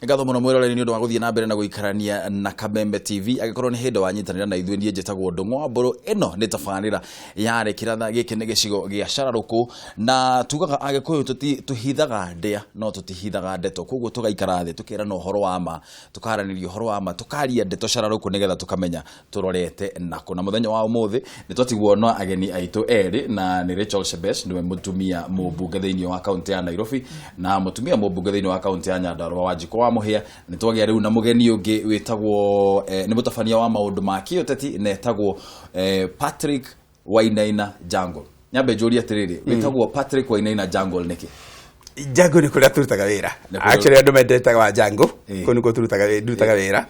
Nĩ ngatho mũno mwĩroreri nĩ ũndũ wa gũthiĩ na mbere na gũikarania na Kameme TV. Angĩkorwo nĩ hĩndĩ wanyitanĩra na ithuĩ, niĩ njĩtagwo Ndũng'wa Mbũrũ. Ĩno nĩ tabarĩra yarĩ kĩratha. Gĩkĩ nĩ gĩcigo gĩa cararũkũ, na tugaga Agĩkũyũ tũhithaga ndĩa no tũtihithaga ndeto. Koguo tũgaikara thĩ, tũkerana ũhoro wa ma, tũkaranĩria ũhoro wa ma, tũkaria ndeto cararũkũ, nĩgetha tũkamenya tũrorete nako. Na mũthenya wa ũmũthĩ nĩ twatigwo na ageni aitũ erĩ, na nĩ Rachel Shebesh, nĩwe mũtumia mũmbunge thĩinĩ wa kaunti ya Nairobi, na mũtumia mũmbunge thĩinĩ wa kaunti ya Nyandarua, Wanjikũ wa Mũhĩa. Nĩ twagĩa rĩu na mũgeni ũngĩ wĩtagwo nĩ mũtabania wa maũndũ ma kĩũteti na etagwo Patrick Wainaina Jungle. Nyambe njũrie atĩrĩrĩ, wĩtagwo Patrick Wainaina Jungle nĩkĩ? Jango nĩ kũrĩa tũrutaga wĩra. Nĩ kũrĩa- Actually, andũ mendetaga wa Jango. Kũu nĩkuo tũrutaga ndutaga wĩra.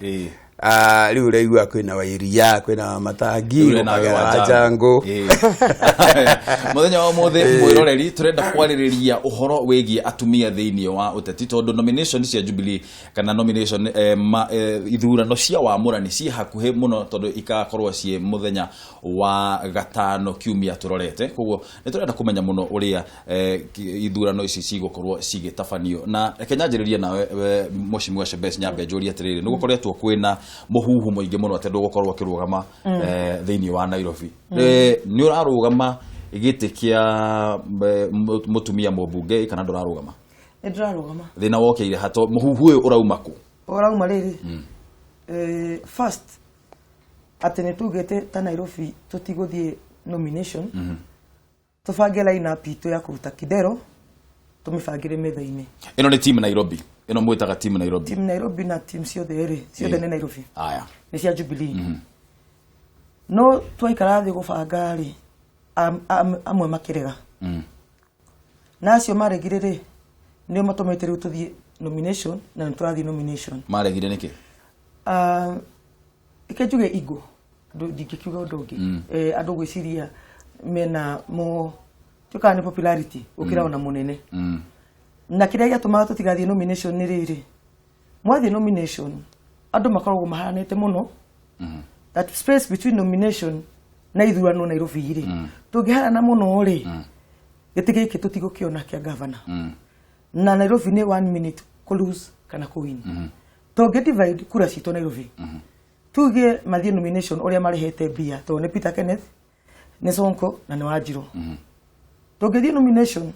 Ah, rĩu ũraigua kwĩna Wairia, kwĩna Matangi, Rĩu nawe gũkagĩa wa wa Jango. Mũthenya wa ũmũthĩ, mwĩroreri, tũrenda kwarĩrĩria ũhoro wĩgiĩ atumia thĩinĩ wa ũteti, tondũ nomination cia Jubilee kana nomination ithurano cia wamũrani ciĩ hakuhĩ mũno, tondũ ikakorwo ciĩ mũthenya wa gatano kiumia tũrorete. Koguo nĩ tũrenda kũmenya mũno ũrĩa ithurano ici cigũkorwo cigĩtabanio. Na reke nyanjĩrĩrie nawe we, Mheshimiwa Shebesh. Nyambe njũrie atĩrĩrĩ, nĩ gũkoretwo kwĩna mũhuhu mũingĩ mũno atĩ ndũgũkorwo ũkĩrũgama thĩinĩ wa Nairobi. Nĩ ũrarũgama gĩtĩ kĩa mũtumia mũmbunge kana ndũrarũgama? Nĩ ndĩrarũgama. Thĩna wokĩire hato mũhuhu ũyũ ũrauma kũ? Ũrauma rĩrĩ, first, atĩ nĩ tugĩte ta Nairobi tũtigũthiĩ nomination. Tũbange line up itũ ya kũruta Kidero, tũmĩbangĩre metha-inĩ. Ĩno nĩ team Nairobi, ĩno mwĩtaga team Nairobi? Team Nairobi na team ciothe rĩ, ciothe nĩ Nairobi. Aya. Nĩ cia Jubilee. No twaikara thĩ gũbanga rĩ, amwe makĩrega. Na acio maregire rĩ, nĩo matũmĩte rĩu tũthiĩ nomination, na nĩ tũrathiĩ nomination. Maregire nĩkĩ? Ah, reke njuge igo andũ, ndingĩkiuga ũndũ ũngĩ. Andũ gwĩciria mena mo tuĩkaga nĩ popularity gũkĩra ona mũnene. Na kĩrĩa gĩatũmaga tũtigathiĩ nomination nĩ rĩrĩ, mwathiĩ nomination andũ makoragwo maharanĩte mũno. That space between nomination na ithurano Nairobi rĩ, tũngĩharana mũno rĩ, gĩtĩ gĩkĩ tũtigũkĩona kĩa governor. Na Nairobi nĩ one minute kũ lose kana kũ win. Tũngĩ divide kura citũ Nairobi, tuge mathiĩ nomination ũrĩa marehete mbia, tondũ nĩ Peter Kenneth, nĩ Sonko na nĩ Wanjirũ, tũngĩthiĩ nomination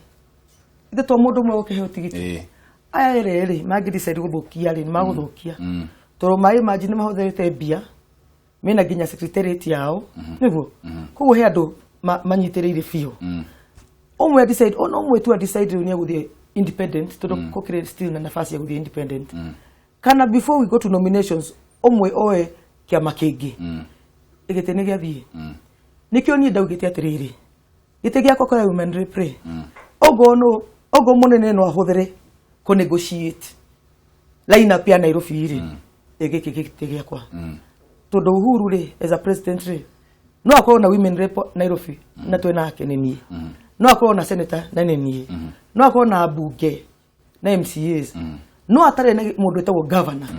ithe to mũndũ ũmwe gũkĩheo tigiti. Aya erĩ rĩ, mangĩ decide gũthũkia rĩ, nĩ magũthũkia, tondũ maĩ manji nĩ mahũthĩrĩte mbia, mena nginya secretariat yao nĩguo. Koguo he andũ manyitĩrĩire biũ. Ũmwe decide, ona ũmwe tu decide rĩu nĩ egũthiĩ independent, tondũ gũkĩrĩ still na nafasi ya gũthiĩ independent, kana before we go to nominations ũmwe oe kĩama kĩngĩ, gĩtĩ nĩ gĩathiĩ. Nĩkĩo niĩ ndaugĩte atĩrĩrĩ, gĩtĩ gĩakwa kũrĩa women rep rĩ, ogo no ogo mũnene no ahũthĩre kũ negotiate line up ya Nairobi rĩ, gĩkĩ gĩtĩ gĩakwa, tondũ Uhuru rĩ, as a president rĩ, no akorwo na women rep Nairobi na twĩ nake nĩ niĩ, no akorwo na senator na nĩ niĩ, no akorwo na mbunge na MCAs, no atarĩ na mũndũ wĩtagwo governor,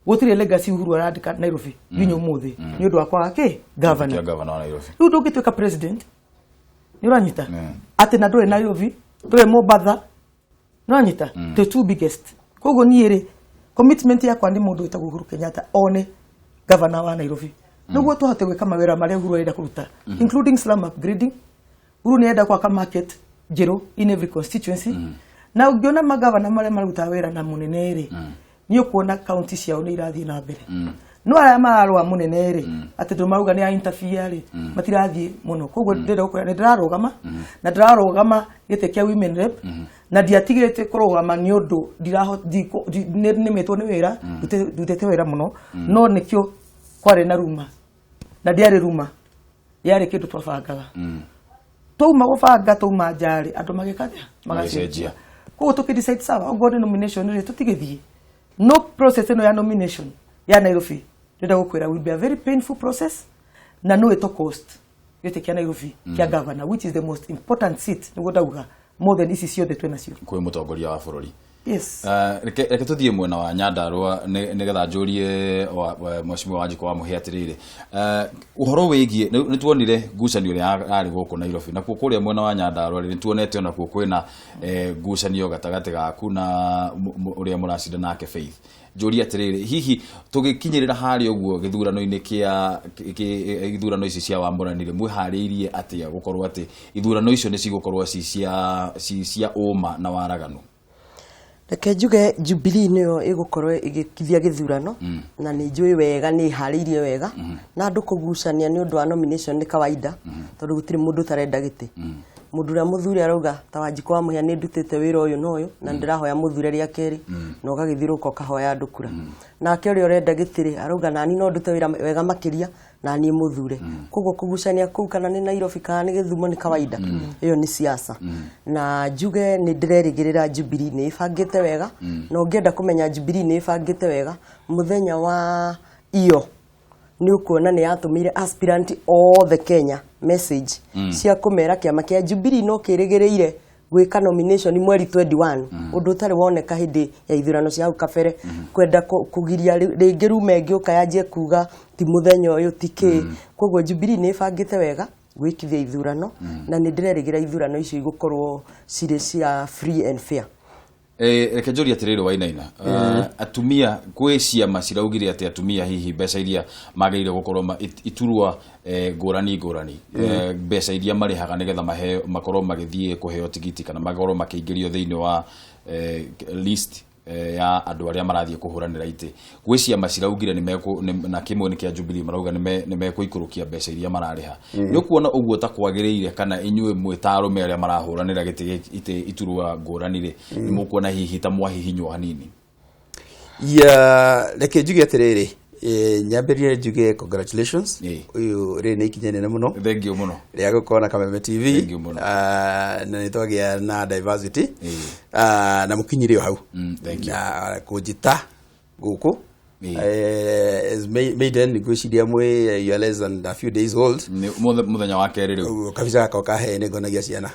gũtirĩ legacy Uhuru arandĩka Nairobi nginya ũmũthĩ nĩ ũndũ wa kwaga kĩ governor. Kĩa governor wa Nairobi. Rĩu ndũngĩtuĩka president, nĩ ũranyita, atĩ na ndũrĩ Nairobi, ndũrĩ Mombatha, nĩ ũranyita, the two biggest. Koguo niĩ rĩ, commitment yakwa nĩ mũndũ wĩtagwo Uhuru Kenyatta one governor wa Nairobi, nĩguo tũhote gwĩka mawĩra marĩa Uhuru arenda kũruta, including slum upgrading. Uhuru nĩ arenda gwaka market njerũ in every constituency. Na ũngĩona magavana marĩa marutaga wĩra na mũnene rĩ, nĩ ũkuona kaunti ciao nĩ irathiĩ na mbere. No arĩa mararũa mũnene rĩ, atĩ ndũ marauga nĩ a interfere rĩ, matirathiĩ mũno. Koguo ndĩrenda gũkwĩra nĩ ndĩrarũgama, na ndĩrarũgama gĩtĩ kĩa women rep, na ndiatigĩte kũrũgama nĩ ũndũ nĩmĩtwo nĩ wĩra, ndutĩte wĩra mũno. No nĩkĩo kwarĩ na ruma, na ndiarĩ ruma, yarĩ kĩndũ twabangaga. Twauma gũbanga, twauma njarĩ, andũ magĩka atĩa? Magĩcenjia. Koguo tũkĩ decide, sawa, okorwo nĩ nomination rĩ, tũtigĩthiĩ. No process ĩno ya nomination ya Nairobi, ndĩrenda gũkwĩra, will be a very painful process, na no ĩtũ cost gĩtĩ kĩa Nairobi kĩa governor, which is the most important seat, nĩguo ndauga, more than ici ciothe twĩ nacio. Kwĩ mũtongoria wa bũrũri. Yes. Reke tuthiĩ mwena wa Nyandarua nĩgetha njũrie Mheshimiwa Wanjikũ wa Mũhĩa atĩrĩrĩ, ũhoro wĩgiĩ nĩ tuonire ngucanio ĩrĩa yarĩ gũkũ Nairobi, nakuo kũrĩa mwena wa Nyandarua rĩ, nĩ tuonete onakuo kwĩna ngucanio gatagatĩ gaku na ũrĩa mũracinda nake Faith. Njũrie atĩrĩrĩ, hihi tũgĩkinyĩrĩra harĩa ũguo gĩthurano-inĩ kĩa ithurano ici cia wamũrani rĩ, mwĩharĩirie atĩa gũkorwo atĩ ithurano icio nĩ cigũkorwo ci cia ũma na waraganu? Reke njuge Jubilee nĩyo ĩgũkorwo ĩgĩkithia gĩthurano, na nĩ njũĩ wega, nĩ ĩharĩirie wega, na andũ kũgucania nĩ ũndũ wa nomination nĩ kawaida, tondũ gũtirĩ mũndũ ũtarenda gĩtĩ. Mũndũ ũrĩa mũthure arauga ta Wanjikũ wa Mũhĩa nĩ ndutĩte wĩra ũyũ na ũyũ, na ndĩrahoya mũthure rĩa kerĩ, na ũgagĩthiũrũrũka ũkahoya andũ kura. Nake ũrĩa ũrenda gĩtĩ rĩ, arauga nani no ndute wĩra wega makĩria na niĩ mũthure. Koguo kũgucania kũu kana nĩ Nairobi kana nĩ Gĩthumo nĩ kawaida. Ĩyo nĩ siasa. Na njuge nĩ ndĩrerĩgĩrĩra Jubilee nĩ ĩbangĩte wega, na ũngĩenda kũmenya Jubilee nĩ ĩbangĩte wega, mũthenya wa iyo nĩ ũkuona nĩ yatũmĩire aspirant othe Kenya message cia kũmera kĩama kĩa Jubilee no kĩrĩgĩrĩire gwĩka nomination mweri 21, ũndũ ũtarĩ woneka hĩndĩ ya ithurano cia hau kabere, kwenda kũgiria rĩngĩ rume ĩngĩũka yanjie kuga ti mũthenya ũyũ ti kĩ. Koguo Jubilee nĩ ĩbangĩte wega gwĩkithia ithurano, na nĩ ndĩrerĩgĩra ithurano icio igũkorwo cirĩ cia free and fair. Reke njũrie atĩrĩrĩ Wainaina, atumia gwĩ ciama ciraugire atĩ atumia hihi mbeca iria magĩrĩire gũkorwo iturwa ngũrani ngũrani, mbeca iria marĩhaga nĩgetha makorwo magĩthiĩ kũheo tigiti kana makorwo makĩingĩrio thĩinĩ wa list ya andũ arĩa marathiĩ kũhũranĩra itĩ, gwĩ ciama ciraugire na kĩmwe nĩ kĩa Jubilee marauga nĩ mekũikũrũkia mbeca iria mararĩha. Nĩ ũkuona ũguo ta kwagĩrĩire kana inyuĩ mwĩ ta arũme arĩa marahũranĩra gĩtĩ itĩ iturwa ngũrani rĩ, nĩ mũkuona hihi ta mwahihinywo hanini? Ya, reke njuge atĩrĩrĩ, nyambĩrĩrie njuge congratulations. Ũyũ rĩrĩ nĩ ikinya inene mũno. Thank you mũno. Rĩa gũkorwo na Kameme TV. Thank you mũno. Na nĩ twagĩa na diversity. Na mũkinyire o hau. Thank you. Na kũnjĩta gũkũ. As maiden ngwĩciria mwĩ you are less than a few days old. Nĩ mũthenya wa kerĩ rĩu. Ũguo kabica gakwa kahe nĩ ngonagia ciana.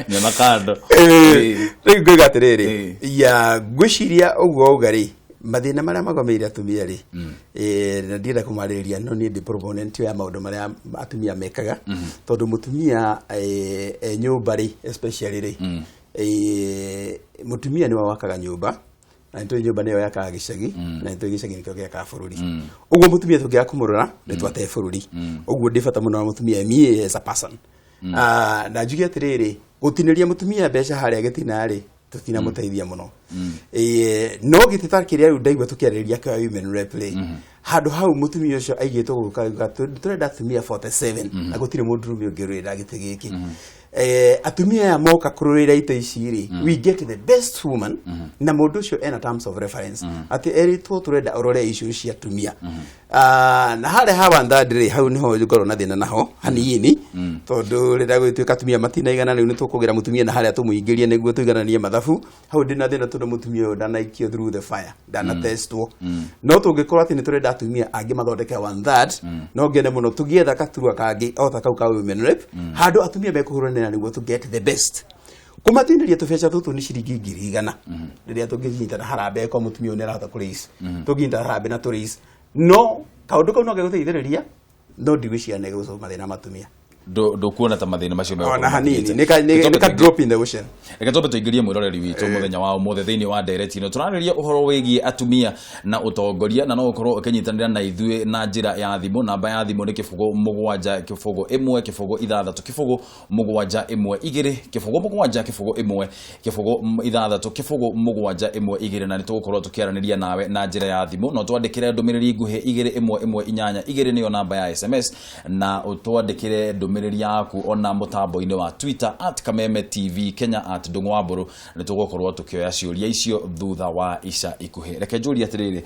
Nyona kando. Rĩu ngwĩga atĩrĩrĩ, ya ngwĩciria ũguo auga rĩ, mathĩna marĩa magomeire atumia rĩ, na ndienda kũmarĩrĩria, no niĩ ndĩ proponent ya maũndũ marĩa atumia mekaga, tondũ mũtumia e nyũmba rĩ, especially rĩ, mũtumia nĩwe wakaga nyũmba, na nĩtũĩ nyũmba nĩyo yakaga gĩcagi, na nĩtũĩ gĩcagi nĩkĩo gĩakaga bũrũri. Ũguo mũtumia tũngĩaga kũmũrora nĩ twate bũrũri. Ũguo ndĩ bata mũno na mũtumia me as a person. Na njuge atĩrĩrĩ, gũtinĩria mũtumia mbeca harĩa gĩtina rĩ, tũtinamũteithia mũno. No gĩtĩ ta kĩrĩa rĩu ndaigua tũkĩarĩrĩria kĩa women rep rĩ, handũ hau mũtumia ũcio aigĩtwo gũka auga, tũrenda atumia 47, na gũtirĩ mũndũrũme ũngĩ ũrũĩrĩra gĩtĩ gĩkĩ. Atumia aya moka kũrũĩrĩra itĩ ici rĩ, we get the best woman, na mũndũ ũcio ena terms of reference atĩ erĩtwo tũrenda ũrore issues cia atumia. Na harĩa ha one third rĩ, hau nĩho ngorwo na thĩna naho hanini, tondũ rĩrĩa gũgĩtuĩka atumia matinaigana, rĩu nĩtũkũgĩra mũtumia na harĩa tũmũingĩrie nĩguo tũigananie mathabu. Hau ndĩna thĩna tondũ mũtumia ũyũ ndanaikio through the fire, ndanatestwo. No tũngĩkorwo atĩ nĩtũrenda atumia angĩ mathondeke one third, no ngene mũno tũgĩetha gaturwa kangĩ o ta kau ka women rep, handũ atumia mekũhũranĩra nĩguo to get the best. Kũmatinĩria tũbeca tũtũ nĩ ciringi 1,100. Rĩrĩa tũngĩnyitana harambee kwa mũtumia ũyũ nĩarahota kũraise. Tũngĩnyitana harambee na tũraise. No kaũndũ kau no gegũteithĩrĩria, no ndigwĩciria nĩ gegũsolve mathĩna ma atumia. Ndũkuona ta mathĩna macio megũkorwo Ona hanini. makĩte. Nĩ ka drop in the ocean. Reke twambe tũingĩrie mwĩroreri witũ mũthenya wa ũmũthĩ thĩinĩ wa ndereti ĩno. Tũrarĩrĩria ũhoro wĩgiĩ atumia na ũtongoria, na no ũkorwo ũkĩnyitanĩra na ithuĩ na njĩra ya thimũ. Namba ya thimũ nĩ 0 7 0 1 0 6 0 7 1 2 0 7 0 1 0 6 0 7 1 2, na nĩ tũgũkorwo tũkĩaranĩria nawe na njĩra ya thimũ. No twandĩkĩre ndũmĩrĩri nguhĩ igĩrĩ ĩmwe ĩmwe inyanya igĩrĩ, nĩyo namba ya SMS, na ũtwandĩkĩre ndũmĩrĩri yaku ona mũtambo-inĩ wa Twitter at Kameme TV Kenya at Ndung'u wa Mbũrũ. Nĩ tũgũkorwo tũkĩoya ciũria icio thutha wa ica ikuhĩ. Reke njũrie atĩrĩrĩ,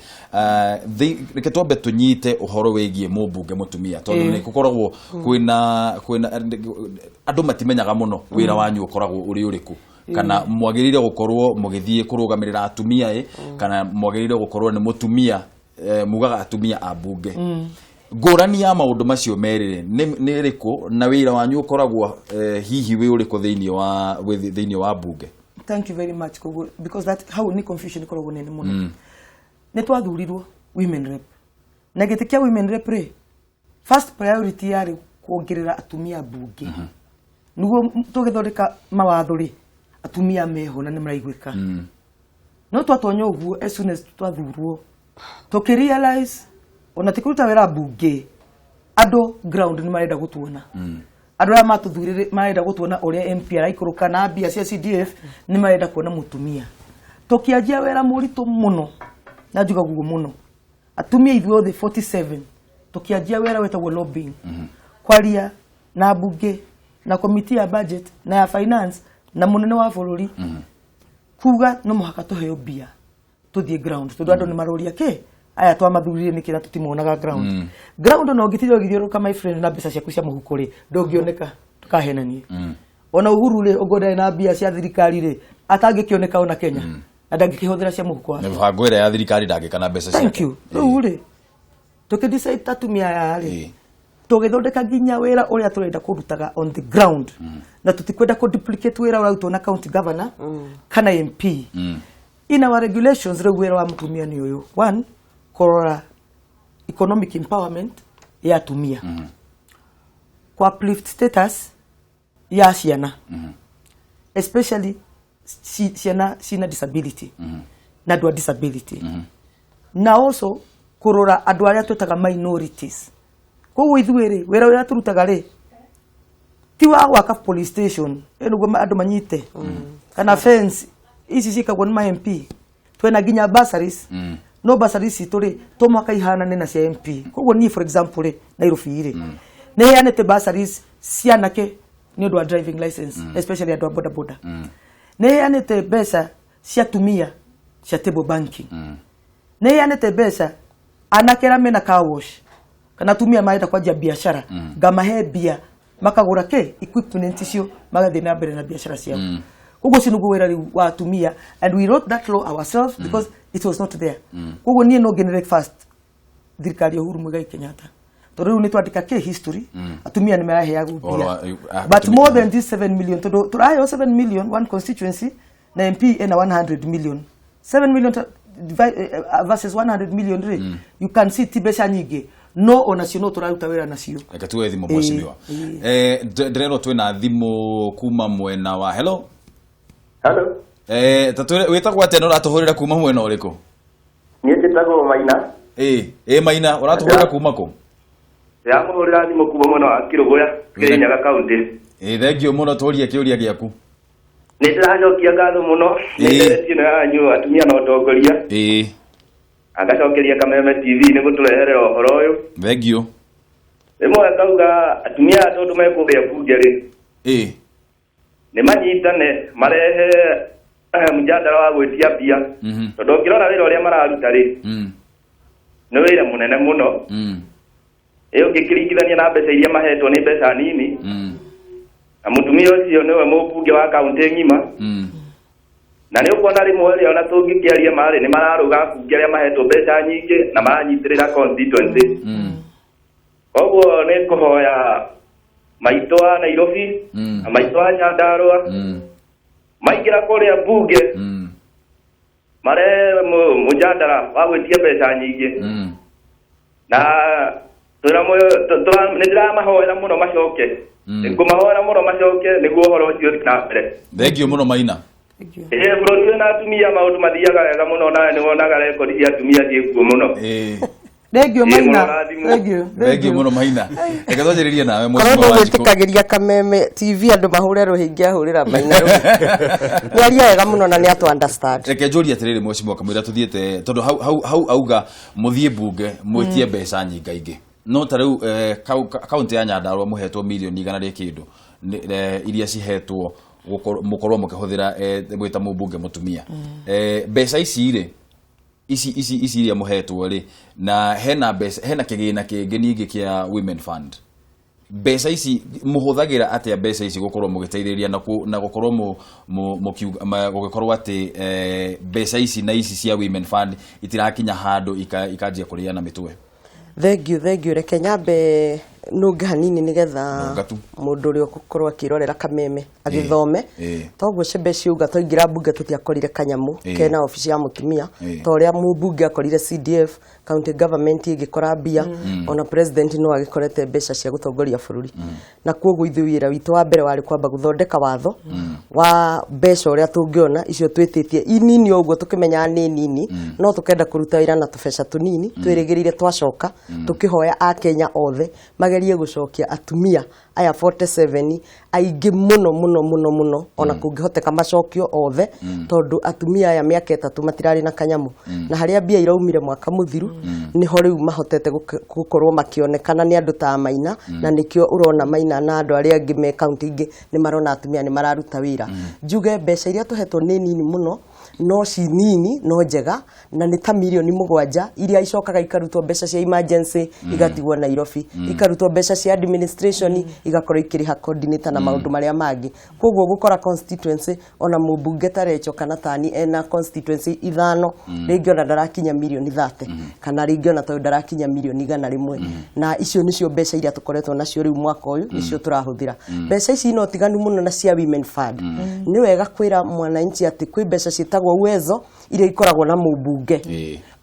reke twambe tũnyite ũhoro wĩgiĩ mũmbunge mũtumia, tondũ nĩ gũkoragwo kwĩna andũ matimenyaga mũno wĩra wanyu ũkoragwo ũrĩ ũrĩkũ, kana mwagĩrĩire gũkorwo mũgĩthiĩ kũrũgamĩrĩra atumia ĩ, kana mwagĩrĩire gũkorwo nĩ mũtumia, mugaga atumia a mbunge. Ngũrani ya maũndũ macio merĩ nĩ ĩrĩkũ, na wĩra wanyu ũkoragwo hihi wĩ ũrĩkũ thĩinĩ wa mbunge? Thank you very much, koguo because that hau ni confusion ikoragwo nene muno. Nĩ twathurirwo women rep, na gĩtĩ kĩa women rep rĩ, first priority yarĩ kuongerera atumia mbunge, nĩguo tũgĩthondeka mawatho rĩ, atumia meho na nĩ maraiguĩka. No twatonya ũguo, as soon as twathurwo, tũkĩ realize ona ti kũruta wĩra mbunge, andũ ground nĩ marenda gũtuona, andũ arĩa matũthurire marenda gũtuona ũrĩa MP araikũrũka na mbia cia CDF, nĩ marenda kuona mũtumia. Tũkĩanjia wĩra mũritũ mũno, na njuga guo mũno, atumia ithuothe 47 tũkĩanjia wĩra wĩtagwo lobbying, kwaria na mbunge na komiti ya budget na ya finance na mũnene wa bũrũri, kuga no mũhaka tũheo mbia tũthiĩ ground, tondũ andũ nĩ maroria kĩ aya twamathurire nĩkĩ na tũtimonaga ground. Ground ona ũngĩtinda ũgĩthiũrũrũka, my friend, na mbeca ciaku cia mũhuko rĩ, ndũngĩoneka, tũkahenanie. Ona Uhuru rĩ, ũngĩ ndarĩ na mbia cia thirikari rĩ, atangĩkĩoneka ona Kenya, na ndangĩkĩhũthĩra cia mũhuko wake. Mĩbango ĩrĩa ya thirikari ndangĩka na mbeca Thank ciake. you. Rĩu rĩ, tũkĩ decide atumia aya rĩ, tũgĩthondeka nginya wĩra ũrĩa tũrenda kũrutaga on the ground, na tũtikwenda kũ duplicate wĩra ũrarutwo na county governor kana MP. In our regulations rĩu, wĩra wa mũtumia nĩ ũyũ: one, kũrora economic empowerment ya atumia, ku uplift status ya ciana, especially ciana cina disability na andũ a disability, na also kũrora andũ arĩa twĩtaga minorities. Koguo ithuĩ rĩ, wĩra ũrĩa tũrutaga rĩ, ti wa gwaka police station ĩ nĩguo andũ manyite, kana fence ici ciĩkagwo nĩ ma MP. Twena nginya bursaries, no bursaries citũ rĩ, to mũhaka ihanane na cia MP. Koguo niĩ, for example rĩ, Nairobi rĩ, nĩ heanĩte bursaries cia anake nĩ ũndũ wa driving license, especially andũ a boda boda. Nĩ heanĩte mbeca cia atumia cia table banking. Nĩ heanĩte mbeca anake arĩa mena car wash kana atumia marenda kwanjia biacara, ngamahe mbia makagũra kĩ equipment icio, magathiĩ na mbere na biacara ciao. Koguo ũcio nĩguo wĩra rĩu wa atumia, and we wrote that law ourselves because it was not there. Koguo niĩ no ngenere first thirikari ya Uhuru Muigai Kenyatta, tondũ rĩu nĩ twandĩka kĩ history, atumia nĩ maraheagwo mbia. But more than this 7 million, tondũ tũraheo 7 million one constituency, na MP ena 100 million. 7 million versus 100 million rĩ, you can see ti mbeca nyingĩ, no onacio no tũraruta wĩra nacio. Reke tuoe thimũ, mheshimiwa. Ndĩrerwo twĩna thimũ kuma mwena wa, hello. Hello. Ta twĩre wĩtagwo atĩa na ũratũhũrĩra kuma mwena ũrĩkũ? Niĩ njĩtagwo Maina. Ĩ Maina, ũratũhũrĩra kuma kũ? Ndĩramũhũrĩra thimũ kuma mwena wa Kĩrũgũya, Kĩrĩnyaga kaunti. Ĩ, thengio mũno, tũrie kĩũria gĩaku. Nĩ ndĩracokia ngatho mũno nĩ ndereti ĩno yanyu, atumia na ũtongoria. Agacokeria Kameme TV nĩ gũtũreherera ũhoro ũyũ. Thengio. Rĩmwe ngauga atumia aya tondũ mekũrĩa bunge rĩ, nĩ manyitane marehe mjadala wa gwĩtia mbia, tondũ ũngĩrora wĩra ũrĩa mararuta rĩ, nĩ wĩra mũnene mũno. Ĩ ũngĩkĩringithania na mbeca iria mahetwo, nĩ mbeca nini, na mũtumia ũcio nĩwe mũmbunge wa kaunti ng'ima. Na nĩ ũkuona rĩmwe rĩ, ona tũngĩkĩaria marĩ nĩ mararũga mbunge arĩa mahetwo mbeca nyingĩ na maranyitĩrĩra constituency. Koguo nĩ ngũhoya maitũ wa Nairobi na maitũ wa Nyandarũa maingĩra kũrĩa mbunge, marehe mũjadala wa gwĩtia mbeca nyingĩ, na nĩ ndĩramahoera mũno macoke. Nĩngũmahoera mũno macoke nĩguo ũhoro ũcio ũthiĩ na mbere. Thengio mũno, Maina. Thank you. Ĩ bũrũri wĩna atumia maũndũ mathiaga wega mũno, nawe nĩ wonaga rekondi cia atumia ciĩkuo mũno. Thank you, Maina. Mũno rathimwo. Thank you. Thengio mũno, Maina. Reke twanjĩrĩrie nawe, Korwo mheshimiwa Wanjikũ. ndũgwĩtĩkagĩria Kameme TV andũ mahũre rũhĩ, ingĩahũrĩra Maina rũhĩ. Nĩ aria wega mũno na nĩ atũ understand. Reke njũrie atĩrĩrĩ, mheshimiwa, kamũira tũthiĩte, tondũ hau auga mũthiĩ mbunge mwĩtie mbeca nyingaingĩ, no ta rĩu kaunti ya Nyandarũa mũhetwo mirioni 100 rĩa kĩndũ iria cihetwo mũkorwo mũkĩhũthĩra gwĩta mũmbunge mũtumia. Mbeca ici rĩ, ici iria mũhetwo rĩ, na hena mbeca, hena kĩgĩna kĩngĩ ningĩ kĩa women fund, mbeca ici mũhũthagĩra atĩa, mbeca ici gũkorwo mũgĩteithĩrĩria na gũkorwo gũgĩkorwo atĩ mbeca ici na ici cia women fund itirakinya handũ ikanjia kũrĩana mĩtwe? Thank you, thank you. Reke nyambe Nũnge hanini nĩgetha Nũnga tu. Mũndũ ũrĩa ũgũkorwo akĩrorera kameme agĩthome. Toguo Shebesh uga twaingĩra mbunge tũtiakorire kanyamũ kena obici ya mũtumia, ta ũrĩa mũmbunge akorire CDF, county government ĩgĩkora mbia, ona president no agĩkorete mbeca cia gũtongoria bũrũri. Na koguo ithuĩ wĩra witũ wa mbere warĩ kwamba gũthondeka watho wa mbeca ũrĩa tũngĩona icio twĩtĩtie inini ũguo, tũkĩmenyaga nĩ nini, no tũkenda kũruta wĩra na tũbeca tũnini, twĩrĩgĩrĩire twacoka tũkĩhoya akenya othe magerie gũcokia atumia aya 47 aingĩ mũno mũno mũno mũno, ona kũngĩhoteka macokio othe, tondũ atumia aya mĩaka 3 matirarĩ na kanyamũ, na harĩa mbia iraumire mwaka mũthiru niho rĩu mahotete gũkorwo makĩonekana nĩ andũ ta Maina, na nĩkĩo ũrona Maina na andũ arĩa angĩ me kaunti ingĩ nĩ marona atumia nĩ mararuta wĩra. Njuge mbeca iria tũhetwo nĩ nini mũno, no ci nini no njega, na nĩ ta mirioni 7 iria icokaga ikarutwo mbeca cia emergency igatigwo Nairobi, ikarutwo mbeca cia administration igakorwo ikĩrĩha coordinator na maũndũ marĩa mangĩ. Koguo gũkora constituency ona mũmbunge ta Recho kana tani ena constituency 5, rĩngĩ ona ndarakinya mirioni 30, kana rĩngĩ ona tondũ ndarakinya mirioni 100. Na icio nĩcio mbeca iria tũkoretwo nacio rĩu mwaka ũyũ, nĩcio tũrahũthĩra. Mbeca ici no tiganu mũno na cia Women Fund. Nĩ wega kwĩra mwananchi atĩ kwĩ mbeca ciĩtagwo Uwezo iria ikoragwo na mũmbunge,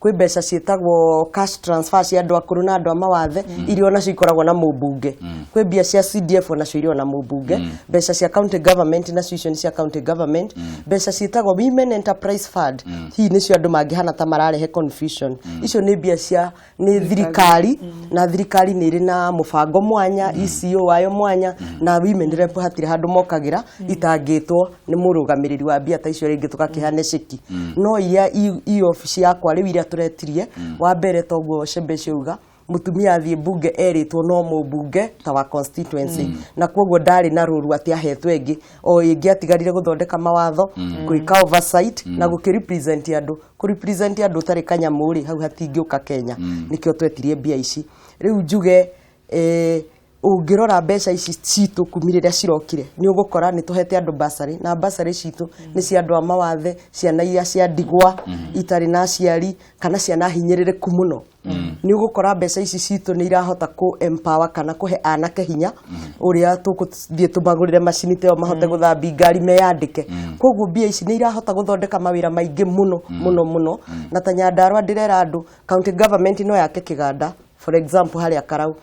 kwĩ mbeca ciĩtagwo cash transfer cia andũ akũrũ na andũ a mawathe iria onacio ikoragwo na mũmbunge, kwĩ mbia cia CDF onacio iria na mũmbunge, mbeca cia county government nacio icio nĩ cia county government, mbeca ciĩtagwo Women Enterprise Fund hihi nĩcio andũ mangĩhana ta mararehe confusion. Icio nĩ mbia cia nĩ thirikari, na thirikari nĩ ĩrĩ na mũbango mwanya, ECO wayo mwanya, na women rep hatirĩ handũ mokagĩra itangĩtwo nĩ mũrũgamĩrĩri wa mbia ta icio, rĩngĩ tũgakĩhane ceki. No iria i obici yakwa rĩu iria tũretirie wa mbere, toguo Shebesh auga, mutumia athiĩ mbunge erĩtwo no mũmbunge ta wa constituency, na koguo ndarĩ na rũru atĩ ahetwo ĩngĩ o ĩngĩ, atigarire gũthondeka mawatho, gwĩka oversight na gũkĩ-represent andũ. Kũ-represent andũ ũtarĩ kanyamũ rĩ, hau hatingĩũka Kenya. Nĩkĩo twetirie mbia ici. Rĩu njuge ũngĩrora mbeca ici citũ kumi rĩrĩa cirokire, nĩ ũgũkora nĩ tũhete andũ basarĩ, na basarĩ citũ nĩ cia andũ a mawathe, ciana iria cia ndigwa itarĩ na aciari kana ciana hinyĩrĩrĩku mũno. Nĩ ũgũkora mbeca ici citũ nĩ irahota kũ empower kana kũhe anake hinya ũrĩa tũgũthiĩ tũmagũrĩre macini ta ĩyo mahote gũthambia ngari meyandĩke. Koguo mbia ici nĩ irahota gũthondeka mawĩra maingĩ mũno mũno mũno. Na ta Nyandarua ndĩrera andũ county government no yake kĩganda, for example harĩa Karau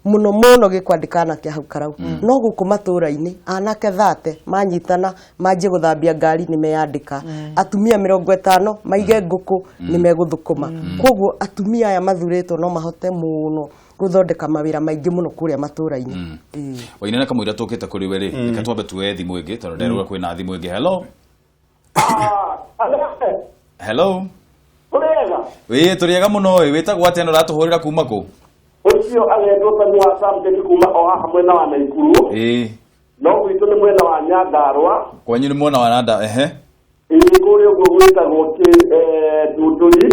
mũno mũno gĩkwandĩka anake hau Karau, no gũkũ matũra-inĩ anake 30 manyitana manjie gũthambia ngari nĩ meyandĩka, atumia 50 maige ngũkũ nĩ megũthũkũma. Koguo atumia aya mathurĩtwo no mahote mũno gũthondeka mawĩra maingĩ mũno kũrĩa matũra-inĩ. Ĩĩ. Wainene kamũira tũkĩte kũrĩ we rĩ, reke twambe tuoe thimũ ĩngĩ tondũ nderũga kwĩna thimũ ĩngĩ. Hello, hello. Ũrĩega? Ĩĩ, tũrĩega mũno. Ĩ wĩtagwo atĩa na ũratũhũrĩra kuma kũ? Ũcio agetwo Tani wa Samteki kuma o haha mwena wa Naikuru. No gwitũ nĩ mwena wa Nyandarua. Kwanyu nĩ mwena wa Nanda, ehe. Ĩĩ, kũrĩa ũguo gwĩtagwo kĩ Ndunduri.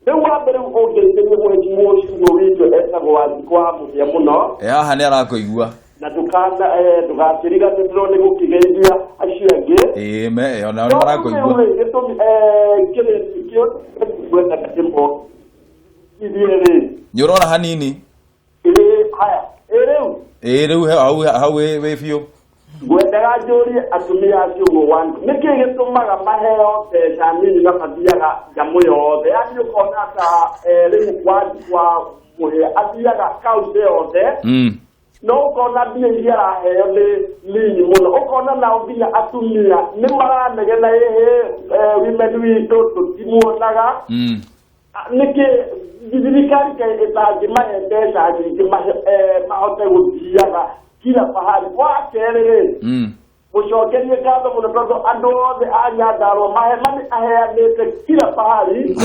Rĩu wa mbere ũngeithĩrie mũhĩshimiwa ũcio witũ etagwo Wanjikũ wa Mũhĩa mũno. Ĩ haha nĩ arakũigua. Na ndũkana ndũgakĩriganĩrwo nĩ gũkĩgeithia acio angĩ. Ĩĩ, me ona nĩ marakũigua. Rĩu gĩtũmi kĩrĩ kĩo ngwenda ndĩmo ithiĩ rĩ. Nĩ ũrora hanini. Ĩĩ, haya, ĩ rĩu. Ĩĩ, rĩu hau hau wĩ biũ. Ngwendaga njũrie atumia acio ũguo nĩkĩ gĩtũmaga maheo mbeca nini na mathiaga nyamũ yothe, yani ũkona ta rĩu wa Mũhĩa athiaga kaunti yothe, no ũkona mbia iria araheo nĩ nini mũno, ũkona nao nginya atumia nĩ maranegena, ĩhĩ women witũ tũtimuonaga. Nĩkĩ thirikari kaĩ ĩtangĩmahe mbeca nyingĩ mahote gũthiaga kila pahali? Wa kerĩ rĩ, mũcokerie ngatho mũno tondũ andũ othe a Nyandarua mahema nĩ aheanĩte kila pahali.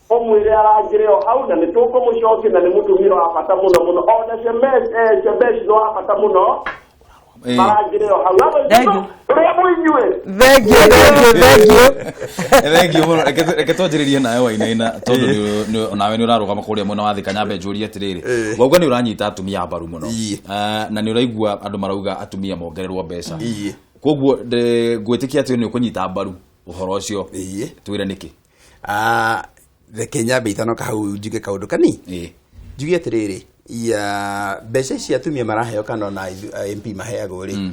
Ũmwĩre arangĩre o hau na nĩ tũkũmũcokia, na nĩ mũtumia wa bata mũno mũno, ona Shebesh nĩ wa bata mũno. Marangĩre o hau. Thank you. Ũrĩa mũinyuĩ. Thank you, thank you, thank you. Thank you mũno. Reke twanjĩrĩrie nawe Wainaina, tondũ onawe nĩ ũrarũgama kũrĩa mwena wa Thika. Nyambe njũrie atĩrĩrĩ, wauga nĩ ũranyita atumia mbaru mũno. Na nĩ ũraigua andũ marauga atumia mongererwo mbeca. Koguo ngwĩtĩkia atĩ nĩ ũkũnyita mbaru ũhoro ũcio. Twĩre nĩkĩ. Reke nyambe itanoka hau njuge kaũndũ kani. Njuge atĩrĩrĩ, Ya mbeca ici atumia maraheo kana ona MP maheagwo rĩ,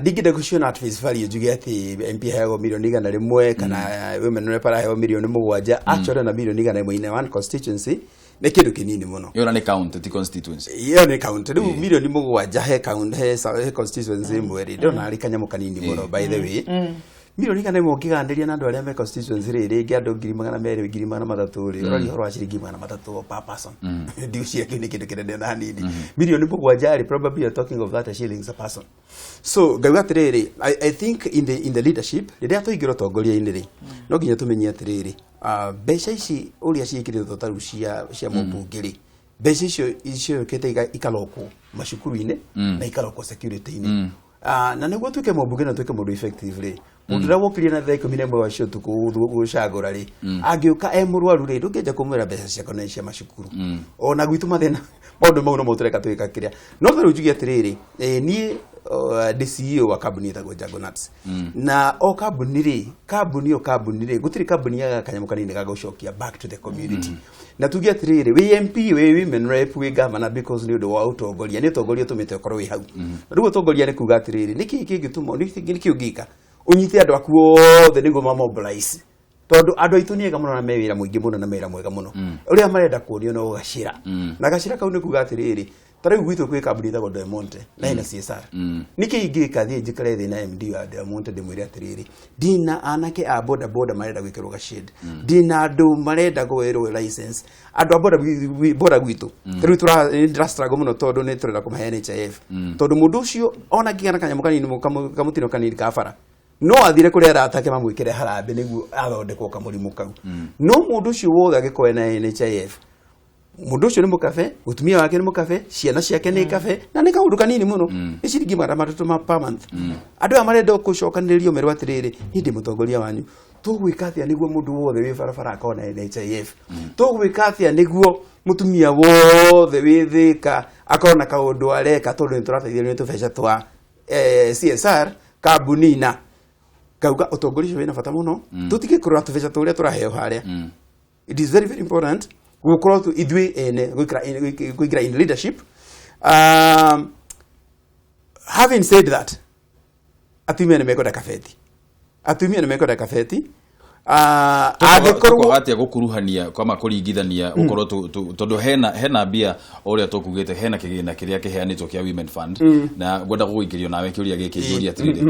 ndingĩenda gũciona at face value njuge atĩ MP aheagwo 100,000,000 kana women rep araheo 7,000,000. Actually, na 100,000,000 in one constituency nĩ kĩndũ kĩnini mũno. Ĩyo na nĩ county, ti constituency. Ĩyo nĩ county. Rĩu 7,000,000 he county, he constituency ĩmwe rĩ, ndĩrona arĩ kanyamũ kanini mũno. By the way, 100,000,000 ũngĩganĩria na andũ arĩa me constituency rĩ, rĩngĩ andũ 200,000, 300,000 rĩ, ũraria ũhoro wa ciringi 300 per person. Ndigwĩciria kĩu nĩ kĩndũ kĩnene na hanini. 7,000,000 rĩ, probably you're talking of 30 shillings a person. So ngauga atĩrĩrĩ, I think in the leadership, rĩrĩa tũingĩra ũtongoria-inĩ rĩ, no nginya tũmenye atĩrĩrĩ, mbeca ici ũrĩa ciĩkĩrĩtwo ta rĩu cia mũmbunge rĩ, mbeca icio ciũkĩte ikarokwo macukuru-inĩ na ikarokwo security-inĩ. Na nĩguo tuĩke mũmbunge na tuĩke mũndũ effective rĩ, mũndũ ũrĩa wokire na thaa 11 wa cia ũtukũ gũcagũra rĩ, angĩũka e mũrwaru rĩ, ndũngĩanjia kũmwĩra mbeca ciakwa nĩ cia macukuru. Ona gwitũ mathĩna maũndũ mau nomo tũreka twĩka kĩrĩa. No ta rĩu njuge atĩrĩrĩ, niĩ ndĩ CEO wa kambuni ĩtagwo Jungle Nuts. Na o kambuni rĩ, kambuni o kambuni rĩ, gũtirĩ kambuni yagaga kanyamũ kanini ga gũcokia back to the community. Na tuge atĩrĩrĩ, wĩ MP, wĩ women rep, wĩ governor, because nĩ ũndũ wa ũtongoria, nĩ ũtongoria ũtũmĩte ũkorwo wĩ hau. Na rĩu ũtongoria nĩ kuga atĩrĩrĩ, nĩkĩ kĩngĩtũma, nĩkĩ ũngĩka ũnyite andũ aku othe nĩguo ma mobilize, tondũ andũ aitũ nĩ ega mũno na me wĩra mũingĩ mũno na me wĩra mwega mũno. Ũrĩa marenda kuonio no gacĩra, na gacĩra kau nĩ kuga atĩrĩrĩ, ta rĩu gwitũ kwĩ kambuni ĩtagwo Del Monte na ĩna CSR. Nĩkĩ ingĩka? Thiĩ njikare thĩ na MD wa Del Monte, ndĩmwĩre atĩrĩrĩ, ndina anake a boda boda marenda gwĩkĩrwo gashade, ndina andũ marenda kũherwo license, andũ a boda boda gwitũ. Ta rĩu ndĩra struggle mũno tondũ nĩ tũrenda kũmahe NHIF, tondũ mũndũ ũcio ona angĩgĩa na kanyamũ kanini, kamũtino kanini ka bara, no athire kũrĩ arata ake mamwĩkĩre harambĩ nĩguo athondekwo kamũrimũ kau. No mũndũ ũcio wothe angĩkorwo ena NHIF, mũndũ ũcio nĩ mũkabe, mũtumia wake nĩ mũkabe, ciana ciake nĩ kabe, na nĩ kaũndũ kanini mũno, nĩ ciringi 300 per month. Andũ aya marenda gũcokanĩrĩrio merwo atĩrĩrĩ, niĩ ndĩ mũtongoria wanyu, tũgwĩka atĩa nĩguo mũndũ wothe wĩ barabara akorwo na NHIF? Tũgwĩka atĩa nĩguo mũtumia wothe wĩ Thĩka akorwo na kaũndũ areka, tondũ nĩ tũrateithĩrĩrio nĩ tũbeca twa CSR kambuni? Na ngauga ũtongoria ũcio wĩna bata mũno, tũtige kũrora tũbeca tũrĩa tũraheo harĩa. It is very very important gũkorwo tu ithuĩ ene gũikara in leadership. Having said that, atumia nĩ mekwenda kabeti, atumia nĩ mekwenda kabeti. Angĩkorwo Tũkwaga atĩa gũkuruhania kama kũringithania gũkorwo tondũ hena mbia o ũrĩa tũkugĩte, hena kĩgĩna kĩrĩa kĩheanĩtwo kĩa Women Fund, na ngwenda gũgũikĩrio nawe kĩũria gĩkĩ, njũria atĩrĩrĩ,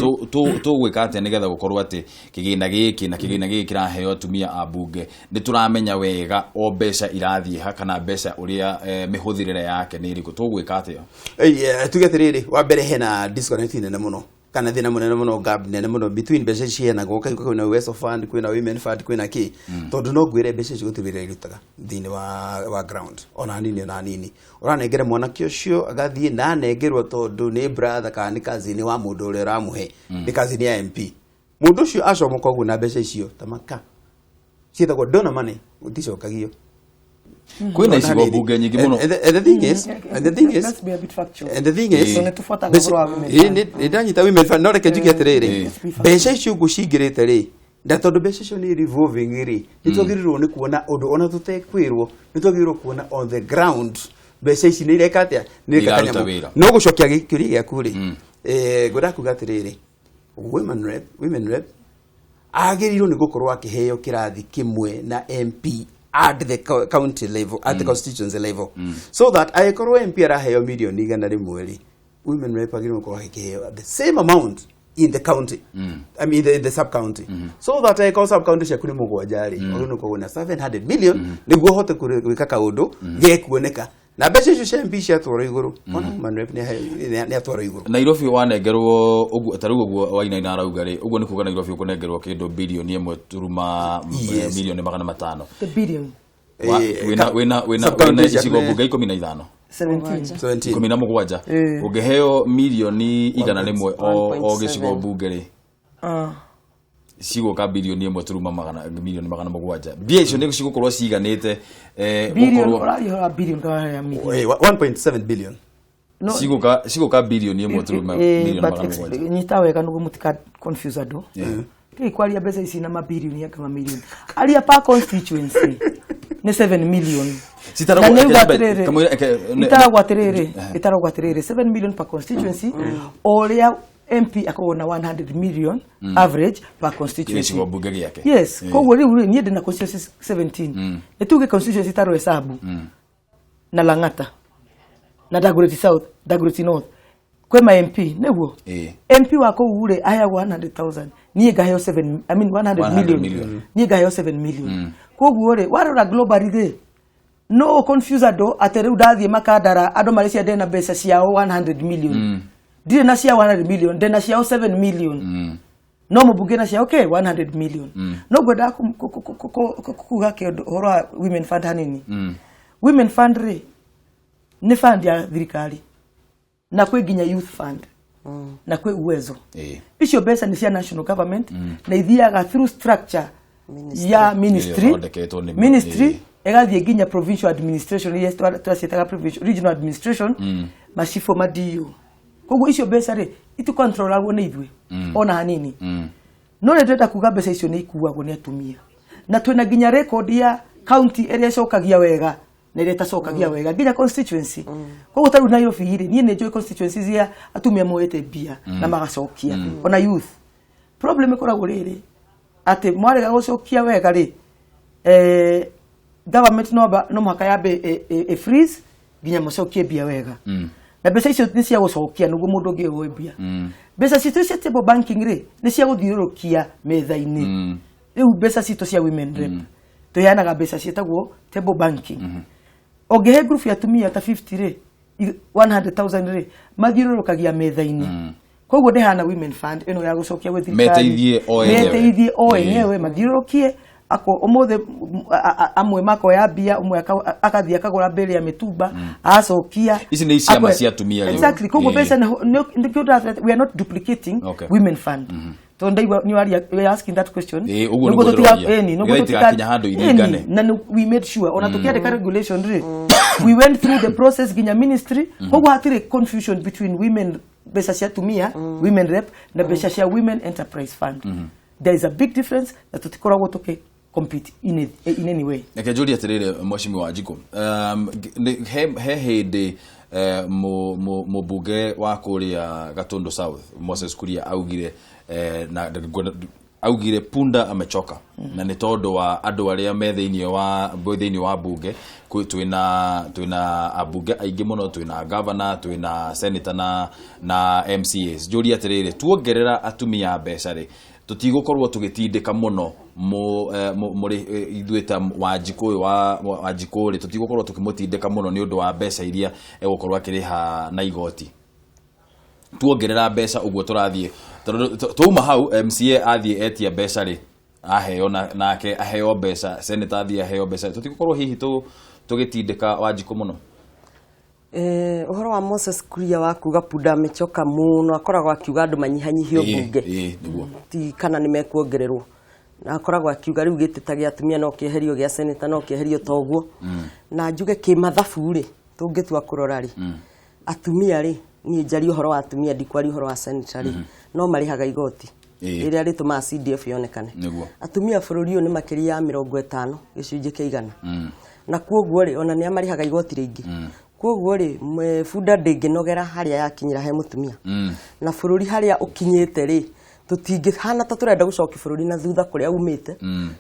tũgwĩka atĩa nĩgetha gũkorwo atĩ kĩgĩna gĩkĩ na kĩgĩna gĩkĩ kĩraheo atumia a mbunge nĩ tũramenya wega o mbeca irathiĩ ha, kana mbeca ũrĩa mĩhũthĩrĩre yake nĩ ĩrĩkũ? Tũgwĩka atĩa? Tuge atĩrĩrĩ, wa mbere hena disconnect nene mũno kana thĩna mũnene mũno, gap nene mũno between mbeca ici ciheanagwo. Kwĩna Uwezo Fund, kwĩna Women Fund, kwĩna kĩ, tondũ no ngwĩre mbeca ici gũtirĩ wĩra irutaga thĩinĩ wa ground ona hanini, ona hanini. Ũranengere mwanake ũcio agathiĩ na anengerwo tondũ nĩ brother kana nĩ cousin wa mũndũ ũrĩa ũramũhe, nĩ cousin ya MP. Mũndũ ũcio acomoka ũguo na mbeca icio tamaka ciĩtagwo donor money, gũticokagio. Kwĩna icigo mbunge nyingĩ mũno. And the thing is, and the thing is, Let's be a bit factual. and the thing is, So nĩtũbuataga ũhoro wa women fund. Nĩ ndanyita women fund, no reke njuge atĩrĩrĩ, Let's be factual. Mbeca icio ũguo cingĩrĩte rĩ, na tondũ mbeca icio nĩ revolving rĩ, nĩ twagĩrĩirwo nĩ kuona ũndũ ona tũtekwĩrwo, nĩ twagĩrĩirwo kuona on the ground mbeca ici nĩ ireka atĩa, nĩ ireka Iraruta kanyamũ. wĩra. No gũcokia kĩũria gĩaku rĩ, ngwendaga kuga atĩrĩrĩ, women rep agĩrĩirwo nĩ gũkorwo akĩheo kĩrathi kĩmwe na MP at the county level, at the constituency level, so that angĩkorwo MP araheo 100,000,000 rĩ, women rep agĩrĩirwo gũkorwo akĩheo the same amount in the county, I mean the sub county, so that angĩkorwo sub county ciaku nĩ mũgwanja rĩ, wagĩrĩirwo nĩ gũkorwo na 700 million nĩguo ũhote gwĩka kaũndũ gekuoneka. Na mbeca icio cia MP ciatwarwo igũrũ, ona women rep nĩ atwarwo igũrũ. Nairobi wanengerwo ũguo ta rĩu ũguo Wainaina arauga rĩ, ũguo nĩ kuga Nairobi ũkũnengerwo kĩndũ 1 turuma 500,000,000. The billion. Wĩna wĩna wĩna Sub-county wĩna ciaku icigo mbunge 15. 17. 17. 17. Ũngĩheo 100,000,000 o 1.7. gĩcigo mbunge rĩ, cigũka 1 turuma 700,000,000. Mbia icio nĩ cigũkorwo ciganĩte Billion. gũkorwo Ũraria ũhoro wa billion kana ya million? 1.7 billion. No, cigũka 1 turuma milioni but magana mũgwanja. Nyita wega nĩguo mũtika confuse andũ. Tũgĩ kwaria mbeca ici na mabilioni anga mamilioni, aria per constituency. Nĩ 7 million. Citaragwo- Na nĩ uga reke atĩrĩrĩ, kamũira- itaragwo atĩrĩrĩ, itaragwo atĩrĩrĩ, 7 million per constituency, o ũrĩa MP akoragwo na 100 million average per constituency. Gĩcigo mbunge gĩake. Yes, koguo rĩu rĩ, niĩ ndĩna constituency 17. Nĩ tuge constituency ta Roysambu na Lang'ata na Dagoretti South, Dagoretti North, kwĩ ma MP nĩguo. MP wa kũu rĩ, aheagwo 100,000, niĩ ngaheo 7, I mean 100 100 million. Million. Niĩ ngaheo 7 million. Koguo rĩ, warora globally rĩ, no confuse andũ atĩ rĩu ndathiĩ Makandara, andũ marĩcia ndĩna mbeca ciao 100 million. Ndirĩ na cia 100 million, ndĩna ciao 7 million, no mũmbunge na ciao okay 100 million. No ngwendaga kuga kĩũndũ ũhoro wa women fund hanini. Women fund rĩ, nĩ fund ya thirikari, na kwĩ nginya youth fund na kwĩ Uwezo. Icio mbeca nĩ cia national government na ithiaga through structure Ministry. Ya ministry. Ĩthondeketwo nĩ- Ministry ĩgathiĩ nginya provincial administration iria twaciĩtaga provincial, regional administration, macibũ, madio. Koguo icio mbeca rĩ, itikontrolagwo nĩ ithuĩ ona hanini. No nĩ ndĩrenda kuga mbeca icio nĩ ikuagwo nĩ atumia, na twĩna nginya record ya county ĩrĩa ĩcokagia wega na ĩrĩa ĩtacokagia wega, nginya constituency. Koguo ta rĩu Nairobi rĩ, niĩ nĩ njũĩ constituency cia atumia moete mbia na magacokia, ona youth. Problem ĩkoragwo rĩrĩ, atĩ mwarega gũcokia wega rĩ, government no mũhaka yambe ĩ freeze nginya mũcokie mbia wega. Na mbeca icio nĩ cia gũcokia nĩguo mũndũ ũngĩ oe mbia. Mbeca citũ cia table banking rĩ, nĩ cia gũthiũrũrũkia metha-inĩ. Rĩu mbeca citũ cia women rep, tũheanaga mbeca ciĩtagwo table banking. Ũngĩhe group ya atumia ta 50 rĩ, 100,000 rĩ, mathiũrũrũkagia metha-inĩ. Koguo ndĩhana women fund ĩno ya gũcokia gwĩ thirikari. Meteithie o enyewe. Meteithie o enyewe, mathiũrũrũkie ako ũmũthĩ amwe makoya mbia, ũmwe akathiĩ akagũra mbĩrĩ ya mĩtumba, acokia. Ici nĩ ciama cia atumia rĩu. Exactly. Koguo mbeca nĩkĩo we are not duplicating women fund, tondũ ndaigua nĩ waria, you are asking that question. Ĩĩ, ũguo Nĩguo nĩguo ndĩroria. ĩni, nĩguo Nĩgetha itigakinya handũ iringane. Ĩni, na we made sure ona tukiandĩka regulation rĩ, we went through the process nginya ministry. Koguo hatirĩ confusion between women, mbeca cia atumia, women rep, na mbeca cia women enterprise fund. There is a big difference, na tutikoragwo tuki compete in any way. Reke njũrie atĩrĩrĩ, Mheshimiwa Wanjikũ, he hĩndĩ mũmbunge wa kũrĩa Gatundu South, Moses Kuria, augire na augire punda amechoka, na nĩ tondũ wa andũ arĩa me thĩinĩ wa bunge. Twĩna ambunge aingĩ mũno, twĩna governor, twĩna senator na MCAs. Njũrie atĩrĩrĩ, tuongerera atumia mbeca rĩ, tũtigũkorwo tũgĩtindĩka mũno mũrĩ ithuĩ ta Wanjikũ ũyũ wa Wanjikũ rĩ, tũtigũkorwo tũkĩmũtindĩka mũno nĩ ũndũ wa mbeca iria egũkorwo akĩrĩha na igoti? Tuongerera mbeca ũguo tũrathiĩ, tondũ twauma hau, MCA athiĩ etia mbeca rĩ, aheo nake aheo mbeca, senator athiĩ aheo mbeca, tũtigũkorwo hihi tũgĩtindĩka Wanjikũ mũno? Ũhoro wa Moses Kuria wa kuga punda amechoka mũno, akoragwo akiuga andũ manyihanyihio bunge. Ĩĩ, nĩguo. Ti kana nĩ mekuongererwo, na akoragwo akiuga rĩu gĩtĩ ta gĩa atumia no kĩeherio, gĩa senator no kĩeherio ta ũguo. Na njuge kĩmathabu rĩ, tũngĩtua kũrora rĩ, atumia rĩ, niĩ njarie ũhoro wa atumia, ndikwaria ũhoro wa senator rĩ, no marĩhaga igoti rĩrĩa rĩtũmaga CDF yonekane. Atumia bũrũri ũyũ nĩ makĩria ya 50%, na kuoguo rĩ, ona nĩ marĩhaga igoti rĩingĩ. Kuoguo rĩ, bunda ndĩngĩnogera harĩa yakinyĩra he mũtumia. Na bũrũri harĩa ũkinyĩte rĩ, tũtingĩhana ta tũrenda gũcokia bũrũri na thutha kũrĩa umĩte,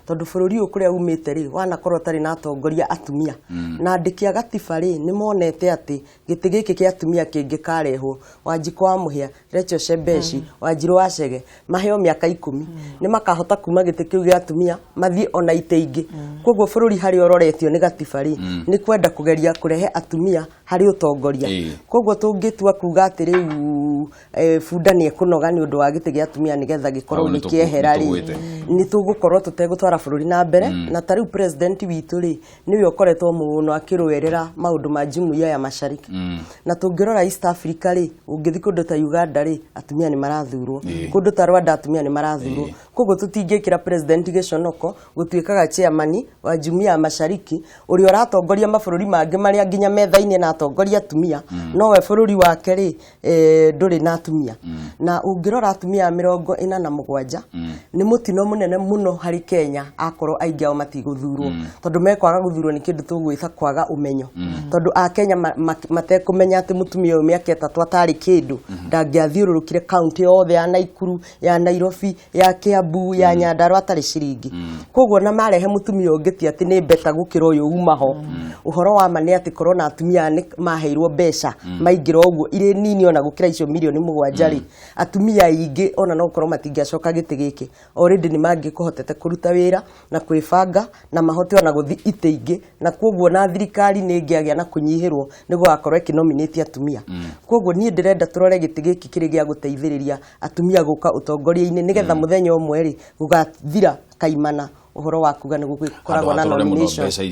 tondũ bũrũri ũyũ kũrĩa umĩte rĩ, wanakorwo ũtarĩ na atongoria atumia. Na andĩki a gatiba rĩ, nĩ monete atĩ gĩtĩ gĩkĩ kĩa atumia kĩngĩkarehwo, Wanjikũ wa Mũhĩa, Rachel Shebeshi, Wanjirũ wa Chege maheo mĩaka 10, nĩ makahota kuma gĩtĩ kĩu gĩa atumia mathiĩ ona itĩ ingĩ. Koguo bũrũri harĩa ũroretio nĩ gatiba rĩ, nĩ kwenda kũgeria kũrehe atumia harĩ ũtongoria. Koguo tũngĩtua kuga atĩ rĩu bunda nĩ ekũnoga nĩ ũndũ wa gĩtĩ gĩa atumia nĩgetha gĩkorwo Hau gĩkĩehera rĩ, nĩtũgwĩte. Nĩ tũgũkorwo tũtegũtwara bũrũri na mbere. Na ta rĩu president witũ rĩ, nĩwe ũkoretwo mũno akĩrũĩrĩra maũndũ ma jumuiya ya mashariki. Na tũngĩrora East Africa rĩ, ũngĩthiĩ kũndũ ta Uganda rĩ, atumia nĩ marathurwo. Kũndũ ta Rwanda atumia nĩ marathurwo. Koguo tũtingĩkĩra president gĩconoko gũtuĩkaga chairman wa jumuiya ya mashariki, ũrĩa ũratongoria mabũrũri mangĩ marĩa nginya metha-inĩ na aratongoria atumia nowe bũrũri wake rĩ ndũrĩ na atumia. Na ũngĩrora atumia 47 nĩ mũtino mũnene mũno harĩ Kenya akorwo aingĩ ao matigũthurwo, tondũ mekwaga gũthurwo nĩ kĩndũ tũgwĩta kwaga ũmenyo, tondũ a Kenya matekũmenya atĩ mũtumia ũyũ mĩaka 3 atarĩ kĩndũ ndangĩathiũrũrũkire kaunti yothe ya Naikuru, ya Nairobi, ya Kiambu, ya Nyandarua atarĩ ciringi. Koguo na marehe mũtumia ũngĩ ti atĩ nĩ beta gũkĩra ũyũ uma ho. Ũhoro wa ma nĩ atĩ korwo na atumia nĩ maheirwo mbeca maingĩra ũguo irĩ nini ona gũkĩra icio 7 milioni rĩ, atumia aingĩ ona no gũkorwo matingĩacoka gĩtĩ gĩkĩ. Already nĩ mangĩkũhotete kũruta wĩra na kwĩbanga na mahote ona gũthi itĩ ingĩ, na koguo na thirikari nĩ ĩngĩagĩa na kũnyihĩrwo nĩ gũgakorwo ĩkĩnominate atumia. Koguo niĩ ndĩrenda tũrore gĩtĩ gĩkĩ kĩrĩ gĩa gũteithĩrĩria atumia gũka ũtongoria-inĩ, nĩgetha mũthenya ũmwe rĩ gũgathira kaimana ũhoro wa kuga nĩ gũkoragwo na nomination. Mbeca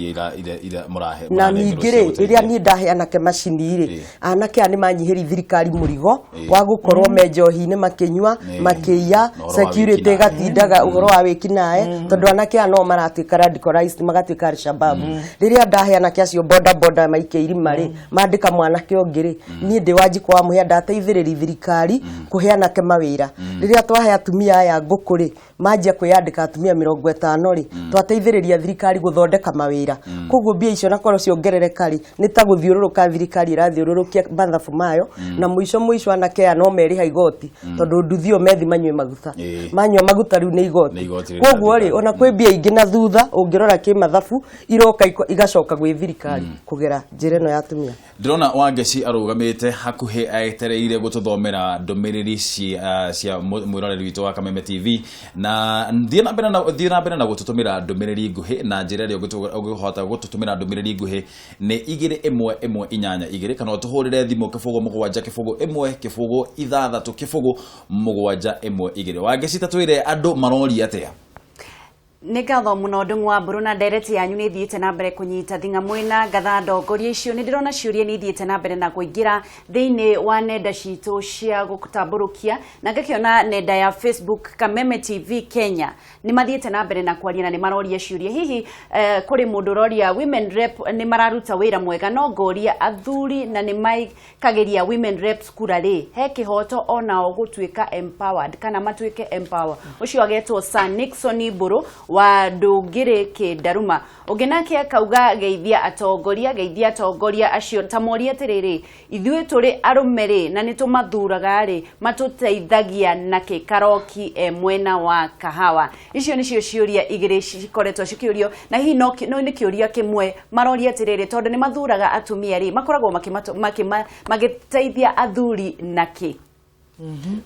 iria mũrahe Na ningĩ rĩ, rĩrĩa niĩ ndahe anake macini rĩ, anake aya nĩ manyihĩria thirikari mũrigo wa gũkorwo me njohi-inĩ makĩnyua, makĩiya, security ĩgatindaga ũhoro wa wĩkinaĩ, tondũ anake aya no maratuĩka radicalized, magatuĩka Al-Shabaab. Rĩrĩa ndahe anake acio boda boda maikia irima rĩ, mandĩka mwanake ũngĩ rĩ, niĩ ndĩ Wanjikũ wa Mũhĩa ndateithĩrĩria thirikari kũhe anake mawĩra. Rĩrĩa twahe atumia aya ngũkũ rĩ, manjia kwĩyandĩka atumia 50 rĩ, twateithĩrĩria thirikari gũthondeka mawĩra. Koguo mbia icio nakorwo ciongerereka rĩ, nĩ ta gũthiũrũrũka thirikari ĩrathiũrũrũkia mathabu mayo, na mũico mũico anake aya no merĩha igoti, tondũ nduthi ĩyo methi manyue maguta, manyua maguta rĩu nĩ igoti. Koguo rĩ, ona kwĩ mbia ingĩ na thutha ũngĩrora kĩmathabu iroka igacoka gwĩ thirikari kũgera njĩra ĩno ya atumia. Ndĩrona Wangeci arũgamĩte hakuhĩ etereire gũtũthomera ndũmĩrĩri cia mwĩroreri witũ wa Kameme TV, na thiĩ na mbere na gũtũtũmĩra ndũmĩrĩri nguhĩ, na njĩra ĩrĩa ũngĩhota gũtũtũmĩra ndũmĩrĩri nguhĩ nĩ 21182 kana ũtũhũrĩre thimũ 0 7 0 1 0 6 0 7 1 2. Wangeci, ta twĩre andũ maroria atĩa? Nĩ ngatho mũno Ndung'u Mburu, na ndereti yanyu nĩ ithiĩte na mbere kũnyita thing'a mwĩna ngatha ndongoria icio. Nĩ ndĩrona ciũria nĩ ithiĩte na mbere na kũingĩra thĩinĩ wa nenda citũ cia gũtambũrũkia, na ngakĩona nenda ya Facebook Kameme TV Kenya nĩ mathiĩte na mbere na kwaria na nĩ maroria ciũria. Hihi kũrĩ mũndũ ũroria women rep nĩ mararuta wĩra mwega, no ngoria athuri na nĩ maikagĩria women reps kura rĩ, he kĩhoto onao gũtuĩka empowered kana matuĩke empower? Ũcio agetwo Sir Nixon Mburu wa Ndũngĩrĩ Kĩndaruma. Ũngĩ nake akauga geithia atongoria, geithia atongoria acio, ta moria atĩrĩrĩ, ithuĩ tũrĩ arũme rĩ na nĩ tũmathuraga rĩ, matũteithagia nakĩ? Karoki e mwena wa Kahawa. Icio nĩcio ciũria igĩrĩ cikoretwo cikĩũrio, na hihi no nĩ kĩũria kĩmwe maroria atĩrĩrĩ, tondũ nĩ mathuraga atumia rĩ, makoragwo magĩteithia athuri nakĩ?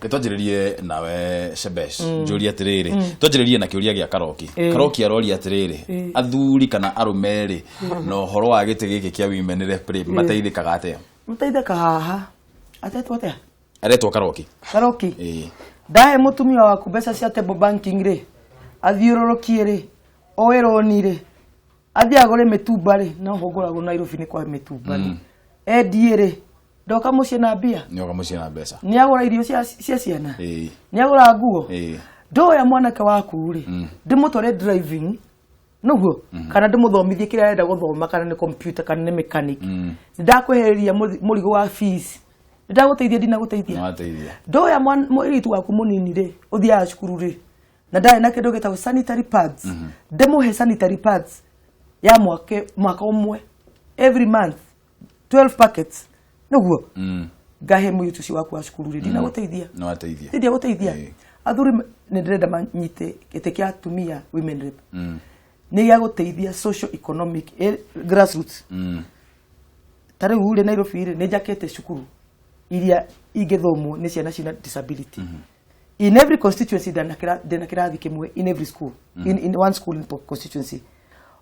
Twanjĩrĩrie nawe Shebesh, njũrie atĩrĩrĩ, twanjĩrĩrie na kĩũria gĩa Karoki. Karoki aroria atĩrĩrĩ, athuri kana arũme rĩ, na ũhoro wa gĩtĩ gĩkĩ kĩa women rep rĩ, mateithĩkaga atĩa? Mũteithĩka haha atetwo atĩa? Aretwo Karoki. Karoki. Ĩĩ. Ndahe mũtumia waku mbeca cia table banking rĩ, athiũrũrũkie rĩ, oe roni rĩ, athiĩ agũre mĩtumba rĩ, no hũngũragwo Nairobi nĩ kwa mĩtumba rĩ, endie rĩ, ndoka mũciĩ na mbia? Nĩoka mũciĩ na mbeca. Nĩ agũra irio cia ciana? Ĩĩ. Nĩ agũra nguo? Ĩĩ. Ndoya mwanake waku rĩ, ndĩmũtware driving nĩguo kana ndĩmũthomithie kĩrĩa arenda gũthoma, kana nĩ computer kana nĩ mechanic, ndakwehereria mũrigo wa fees, ndagũteithia, ndinagũteithia? Nĩwateithia. Ndoya mũirĩtu waku mũnini rĩ, ũthiaga cukuru rĩ, na ndarĩ na kĩndũ gĩtagwo sanitary pads, ndĩmũhe sanitary pads ya mwaka ũmwe, every month 12 packets nĩguo ngahe mũirĩtu ũcio waku wa cukuru rĩ, ndinagũteithia? Nĩwateithia. Ndia gũteithia. Athuri nĩ ndĩrenda manyite gĩtĩ kĩa atumia women rep nĩ gĩa gũteithia social economic grassroots. Ta rĩu rĩ, Nairobi rĩ, nĩ njakĩte cukuru iria ingĩthomwo nĩ ciana ciina disability. In every constituency ndĩna kĩrathi kĩmwe in every school, in one school in constituency.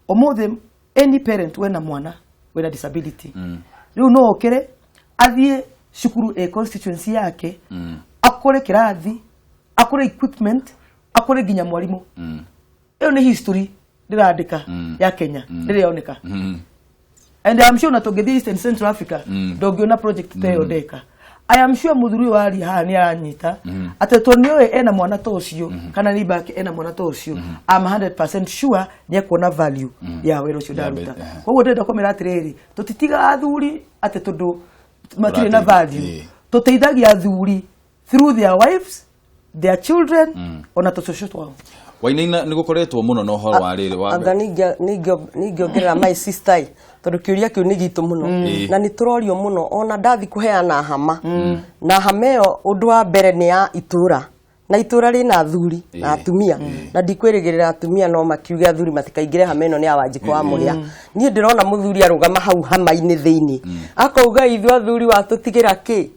Ũmũthĩ any parent wena mwana wena disability rĩu no okĩre athiĩ cukuru ĩ constituency yake, akũre kĩrathi, akũre equipment, akũre nginya mwarimũ. Ĩyo nĩ history ndĩrandĩka ya Kenya ndĩrĩoneka, and I'm sure na tũngĩthiĩ Eastern Central Africa ndũngĩona project ta ĩyo ndeka. I am sure muthuri ũyũ waria haha nĩ aranyita atĩ tondũ nĩoĩ ena mwana ta ũcio kana neighbor yake ena mwana ta ũcio, I'm 100% sure nĩ ekuona value ya wĩra ũcio ndaruta. Koguo ndĩrenda kũmĩra atĩrĩrĩ, tũtitigaga athuri atĩ tondũ matirĩ na value. Tũteithagia athuri through their wives, their children, ona tũcũcũ twao. Wainaina nĩ gũkoretwo mũno na ũhoro wa rĩrĩ wa Anga ningĩongerera my sister, tondũ kĩũria kĩu nĩ gitũ mũno na nĩ tũrorio mũno ona ndathi kũheana hama na hama ĩyo. Ũndũ wa mbere nĩ ya itũra na itũra rĩna athuri na atumia, na ndikwĩrĩgĩrĩra atumia no makiuge athuri matikaingĩre hama ĩno nĩ ya Wanjikũ wa Mũhĩa. Niĩ ndĩrona mũthuri arũgama hau hama-inĩ thĩinĩ akauga, "Ithuĩ athuri watũtigĩra kĩ?"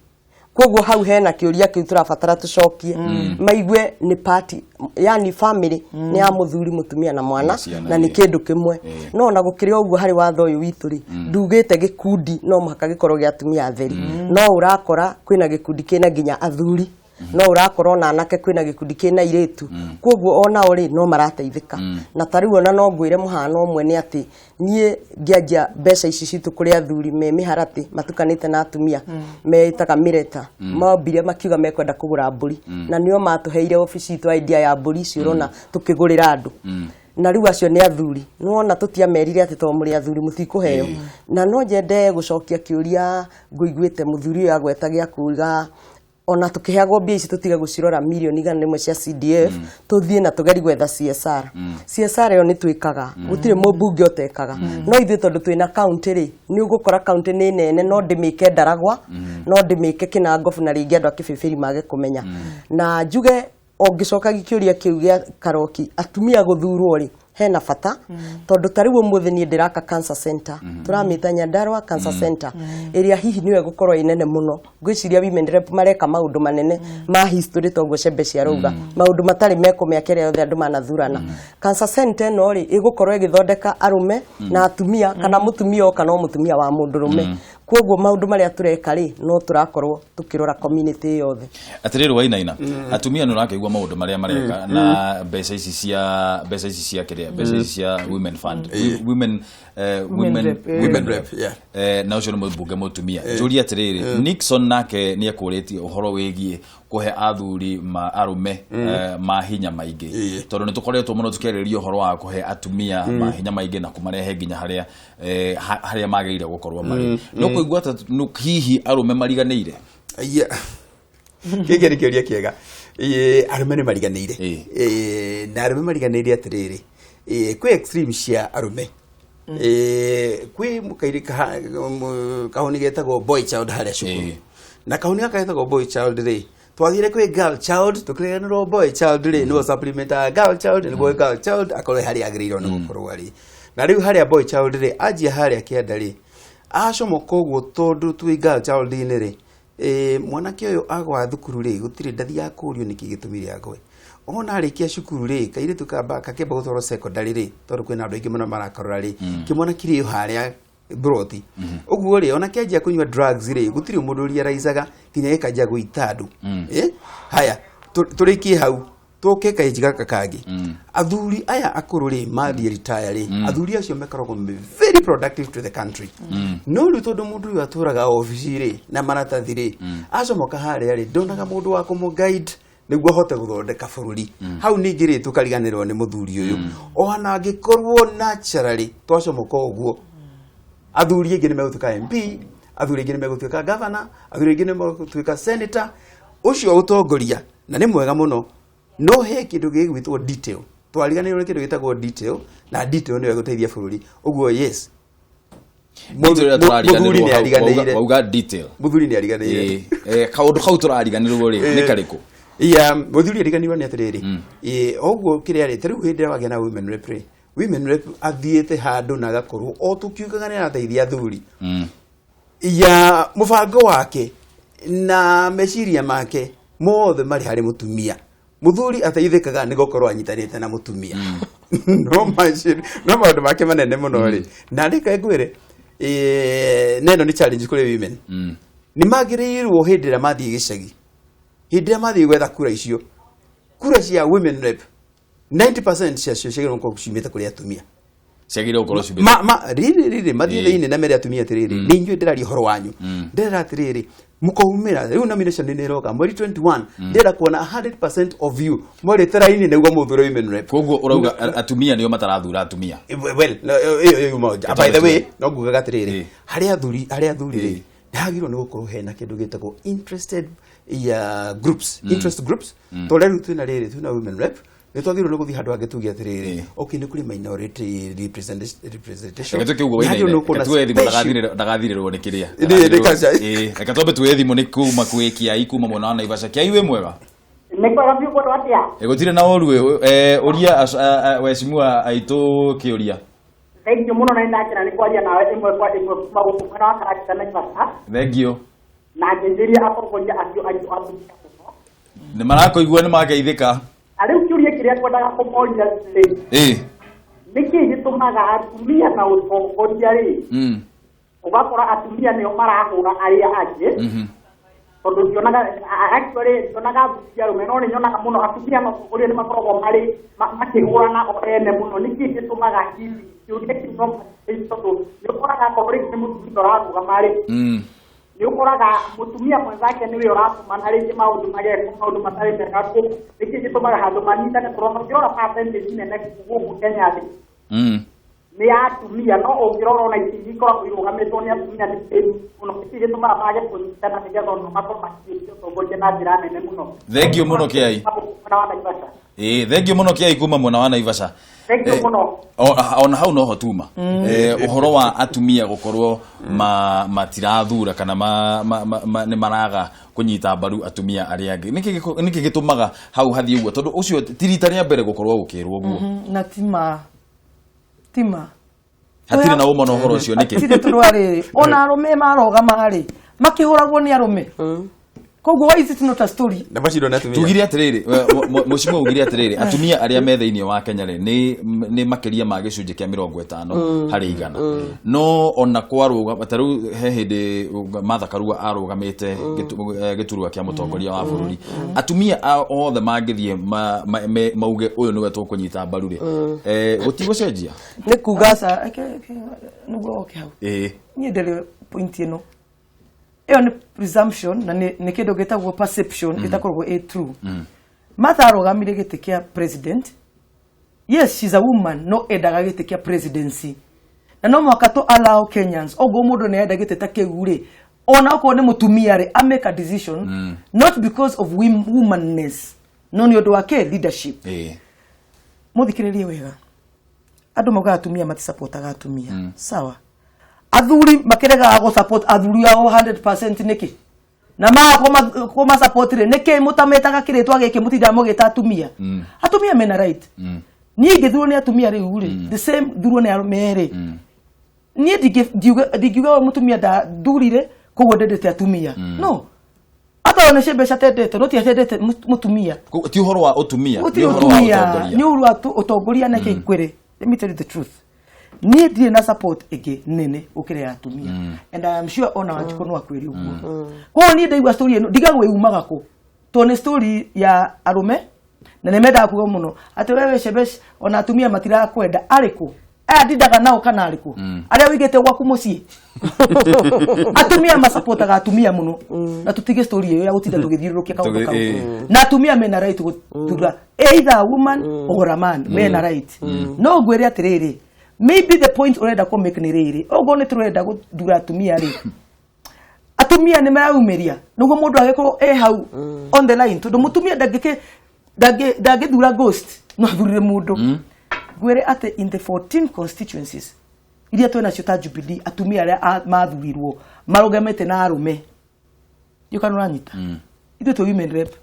Koguo hau hena kĩũria kĩu tũrabatara tũcokie, maigue nĩ party, yani family nĩ ya mũthuri, mũtumia na mwana, ciana, na nĩ kĩndũ kĩmwe. No ona gũkĩrĩ o ũguo, harĩ watho ũyũ witũ rĩ, ndugĩte gĩkundi no mũhaka gĩkorwo gĩa atumia atheri. No ũrakora kwĩna gĩkundi kĩna nginya athuri, no ũrakora ona anake kwĩna gĩkundi kĩna airĩtu. Koguo onao rĩ, no marateithĩka. Na ta rĩu ona no ngwĩre mũhano ũmwe nĩ atĩ niĩ ngĩanjia mbeca ici citũ kũrĩ athuri me mĩharatĩ matukanĩte na atumia metaga mĩreta, mambire makiuga mekwenda kũgũra mbũri, na nĩo matũheire obici itũ idea ya mbũri icio ũrona tũkĩgũrĩra andũ. Na rĩu acio nĩ athuri, nĩwona tũtiamerire atĩ tondũ mũrĩ athuri mũtikũheo. Na no nyende gũcokia kĩũria ngũiguĩte mũthuri ũyũ agweta gĩa kuga ona tũkĩheagwo mbia ici tũtige gũcirora mirioni 100 cia CDF, tũthiĩ na tũgeri gwetha CSR. CSR ĩyo nĩ twĩkaga, gũtirĩ mũmbunge ũtekaga. No ithuĩ tondũ twĩna kaunti rĩ, nĩ ũgũkora kaunti nĩ nene, no ndĩmĩke Ndaragwa, no ndĩmĩke Kĩnangobu, na rĩngĩ andũ a Kĩbĩbĩri mage kũmenya. Na njuge ũngĩcokagia kĩũria kĩu gĩa Karoki, atumia gũthurwo rĩ, hena bata, tondũ ta rĩu ũmũthĩ niĩ ndĩraka cancer center, tũramĩta Nyandarua Cancer Center, ĩrĩa hihi nĩyo ĩgũkorwo ĩ nene mũno. Ngwĩciria women rep mareka maũndũ manene ma history, toguo Cembe ciarauga maũndũ matarĩ mekwo mĩaka ĩrĩa yothe andũ manathurana. Cancer center ĩno rĩ, ĩgũkorwo ĩgĩthondeka arũme na atumia, kana mũtumia o kana o mũtumia wa mũndũrũme. Koguo maũndũ marĩa tũreka rĩ, no tũrakorwo tũkĩrora community yothe. Atirĩrĩ Wainaina, atumia nĩ ũrakĩigua maũndũ marĩa mareka na mbeca ici cia kĩrĩa, mbeca ici cia women fund, women women rep, women Women rep, yeah. Na ũcio nĩ mũmbunge mũtumia. Njũrie atĩrĩrĩ, Nixon nake nĩ ekũrĩtie ũhoro wĩgiĩ kũhe athuri ma arũme mahinya maingĩ, tondũ nĩ tũkoretwo mũno tũkĩarĩrĩria ũhoro wa kũhe atumia mahinya maingĩ na kũmarehe nginya harĩa harĩa magĩrĩire gũkorwo marĩ. No kũigua ta hihi arũme mariganĩire? Yeah. Gĩkĩ nĩ kĩũria kĩega. Arũme nĩ mariganĩire. Na arũme mariganĩire atĩrĩrĩ, kwĩ extreme cia arũme. Kwĩ mũkairĩ kahũni getagwo boy child harĩa cukuru, na kahũni gaka getagwo boy child rĩ, twathire kwĩ girl child, tũkĩriganĩrwo boy child rĩ nĩguo supplementaga girl child, nĩguo girl child akorwo harĩa agĩrĩirwo nĩ gũkorwo arĩ. Na rĩu harĩa boy child rĩ, anjia harĩa kĩanda rĩ, acomoka ũguo, tondũ twĩ girl child-inĩ rĩ, mwanake ũyũ agwa thukuru rĩ, gũtirĩ ndathiaga kũrio nĩkĩ gĩtũmire agwe. Ona arĩkia cukuru rĩ, kairĩtu kamba kakĩamba gũtwarwo secondary rĩ, tondũ kwĩna andũ aingĩ mũno marakarora rĩ, kĩmwana kĩrĩ o harĩa broti ũguo rĩ, ona kĩanjia kũnyua drugs rĩ, gũtirĩ mũndũ realizaga nginya gĩkanjia gũita andũ. Haya, tũrĩkie hau, tũke kaĩnji gaka kangĩ. Athuri aya akũrũ rĩ, mathiĩ retire rĩ, athuri acio makoragwo me very productive to the country. No rĩu tondũ mũndũ ũyũ atũraga obici rĩ na maratathi rĩ, acomoka harĩa rĩ, ndonaga mũndũ wa kũmũ guide nĩguo ahote gũthondeka bũrũri. Hau ningĩ rĩ, tũkariganĩrwo nĩ mũthuri ũyũ. Ona angĩkorwo naturally twacomoka ũguo, athuri aingĩ nĩ megũtuĩka MP, athuri aingĩ nĩ megũtuĩka governor, athuri aingĩ nĩ megũtuĩka senator. Ũcio ũtongoria na nĩ mwega mũno, no he kĩndũ gĩgwĩtwo detail. Twariganĩrwo nĩ kĩndũ gĩtagwo detail, na detail nĩyo ĩgũteithia bũrũri ũguo. Yes. Detail ĩrĩa Mũthuri tũrariganĩrwo nĩ hau, ariganĩire. wauga detail. Mũthuri nĩ ariganĩire. Kaũndũ kau tũrariganĩrwo rĩ, nĩ karĩkũ? Iya, mũthuri ariganĩirwo nĩ atĩrĩrĩ, ũguo kĩrĩa rĩ, ta rĩu hĩndĩ ĩrĩa wagĩa na women rep rĩ, women rep athiĩte handũ na agakorwo o tũkiugaga nĩ arateithia athuri, ya mũbango wake na meciria make mothe marĩ harĩ mũtumia. Mũthuri ateithĩkaga nĩ gũkorwo anyitanĩte na mũtumia, no maũndũ make manene mũno rĩ, na rĩka ngwĩre, na ĩno nĩ challenge kũrĩ women, nĩ magĩrĩirwo hĩndĩ ĩrĩa mathiĩ gĩcagi, hĩndĩ ĩrĩa mathiĩ gwetha kura icio, kura cia women rep 90% ciacio ciagĩrĩirwo gũkorwo ciumĩte kũrĩ atumia. Ciagĩrĩire gũkorwo ciumĩte. Ma rĩrĩ rĩrĩ mathiĩ thĩinĩ na mere atumia atĩrĩrĩ, nĩ inyuĩ ndĩraria ũhoro wanyu, ndĩrera atĩrĩrĩ, mũkaumĩra rĩu nomination nĩ ĩroka mweri 21, ndĩrenda kuona 100% of you mwarĩte raini nĩguo mũthure women rep. Koguo ũrauga atumia nĩo matarathura atumia. Well, no, ĩyo yuma nja. By the way, no ngugaga atĩrĩrĩ, harĩa athuri rĩ, nĩ hagĩrĩirwo nĩ gũkorwo hena kĩndũ gĩtagwo interested ya groups, interest groups, tondũ rĩu twĩna rĩrĩ, twĩna women rep, nĩ twagĩrĩirwo nĩ gũthiĩ handũ hangĩ tuge atĩrĩrĩ, okay, nĩ kũrĩ minority representation. Reke tuke ũguo. Nĩ hagĩrĩirwo nĩ gũkorwo na Reke tuoe thimũ. Special Ndagathirĩrwo nĩ kĩrĩa. Nĩ kaca. Ĩĩ, reke twambe tuoe thimũ nĩ kuma kwĩ Kiai, kuma mwena wa Naivasha. Kiai, wĩ mwega? Nĩ kwega biũ, kwendwo atĩa? Ĩ, gũtirĩ na ũru. Ũria weheshimiwa aitũ kĩũria. Thank you mũno, na nĩndakena nĩ kwaria nawe ĩmwe kwa ĩmwe kuma gũkũ mwena wa Karagita, Naivasha. Thengio. Na ngĩnjĩria atongoria acio aitũ atumia mũno. Nĩ marakũigua, nĩ mageithĩka. Na rĩu kĩũria kĩrĩa kwendaga kũmoria rĩ, nĩkĩ gĩtũmaga atumia na ũtongoria rĩ, ũgakora atumia nĩo marahũra arĩa angĩ? Tondũ ndionaga, actually ndionaga athuri arũme, no nĩ nyonaga mũno atumia na ũtongoria nĩ makoragwo marĩ makĩhũrana o ene mũno. Nĩkĩ gĩtũmaga hihi? Kĩũria kĩu no, tondũ nĩ ũkoraga akorwo rĩngĩ nĩ mũtumia ũrarũgama rĩ, nĩ ũkoraga mũtumia mwenzake nĩwe ũratũma na rĩngĩ maũndũ magekwo, maũndũ matarĩ mega kũ. Nĩkĩ gĩtũmaga handũ manyitane? Tondũ ũngĩrora percentage nene gũkũ Kenya rĩ, nĩ ya atumia, no ũngĩrora ona ici ikoragwo irũgamĩtwo nĩ atumia nĩ thĩnu mũno. Nĩkĩ gĩtũmaga mage kũnyitana nĩgetha ona makorwo makiĩtie ũtongoria na njĩra nene mũno? Thank you mũno, Kiai. Mwena wa Naivasha. Ĩĩ, thank you mũno, Kiai, kuma mwena wa Naivasha. Thank you mũno. Ona hau noho tuma ũhoro wa atumia gũkorwo matirathura kana nĩ maraga kũnyita mbaru atumia arĩa angĩ. Nĩkĩ gĩtũmaga hau hathiĩ ũguo? Tondũ ũcio ti rita rĩa mbere gũkorwo gũkĩrwo ũguo. Na tima Hatirĩ na ũma na ũhoro ũcio nĩkĩ? Hatirĩ, tondũ wa rĩrĩ, ona arũme marogama rĩ, makĩhũragwo nĩ arũme. Koguo why is it not a story? Na macindwo nĩ atumia. Tugire atĩrĩrĩ, mũcimũ ugire atĩrĩrĩ, atumia arĩa me thĩinĩ wa Kenya rĩ, nĩ makĩria ma gĩcunjĩ kĩa 50%. No ona kwarũga ta rĩu, he hĩndĩ Martha Karua arũgamĩte gĩturwa kĩa mũtongoria wa bũrũri, atumia othe mangĩthiĩ mauge ũyũ nĩwe tũkũnyita mbaru rĩ, gũtigũcenjia. Nĩ kuga Aca, nĩguo oke hau. Niĩ ndĩrĩ point ĩno, ĩyo nĩ presumption na nĩ kĩndũ gĩtagwo perception ĩtakoragwo ĩ true. Martha arũgamire gĩtĩ kĩa president. Yes, she's a woman, no endaga gĩtĩ kĩa presidency, na no mũhaka tũ allow Kenyans oguo mũndũ nĩ enda gĩtĩ ta kĩu rĩ, ona okorwo nĩ mũtumia rĩ, a make a decision not because of womanness, no nĩ ũndũ wa kĩ leadership. Mũthikĩrĩrie wega, andũ maugaga atumia matisapotaga atumia. Sawa, athuri makiregaga gũ support athuri ao 100% nĩkĩ? Na maga kũma support rĩ, nĩkĩ mũtametaga kĩrĩtwa gĩkĩ mũtindaga mũgĩta atumia? Atumia mena right. Niĩ ingĩthurwo nĩ atumia rĩu rĩ, the same thurwo nĩ arũme rĩ, niĩ ndingiuga ũyũ mũtumia ndathurire koguo ndendete atumia. No akorwo nĩ Shebesh atendete, no ti atendete mũtumia. Ti ũhoro wa ũtumia, nĩ Gũtirĩ ũhoro wa ũtumia. ũtongoria. Nĩ ũhoro wa ũtongoria. Na kĩngwĩre, let me tell you the truth, niĩ ndirĩ na support ĩngĩ nene gũkĩra ya atumia, and I am sure ona Wanjikũ no akwĩre ũguo. Koguo niĩ ndaigua story ĩno ndigagwo yumaga kũ, tondũ nĩ story ya arũme na nĩ mendaga kuga mũno atĩ wewe Shebesh, ona atumia matirakwenda. Arĩkũ aya ndindaga nao kana arĩkũ arĩa wĩigĩte gwaku mũciĩ? Atumia masapotaga atumia mũno, na tũtige story ĩyo ya gũtinda tũgĩthiũrũrũkia kaũndũ kau. Na atumia mena right gũthura either a woman or a man, mena right. No ngwĩre atĩrĩrĩ, maybe the point ũrenda kũ make nĩ rĩrĩ, okorwo nĩ tũrenda gũthura atumia rĩ, atumia nĩ maraumiria nĩguo mũndũ agĩkorwo e hau on the line, tondũ mũtumia ndangĩthura ghost, no athurire mũndũ. Ngwĩre atĩ in the 14 constituencies iria twĩ nacio ta Jubilee, atumia arĩa mathurirwo marũgamĩte na arũme. Ndiũ kana ũranyita. Ithuĩ twĩ women rep,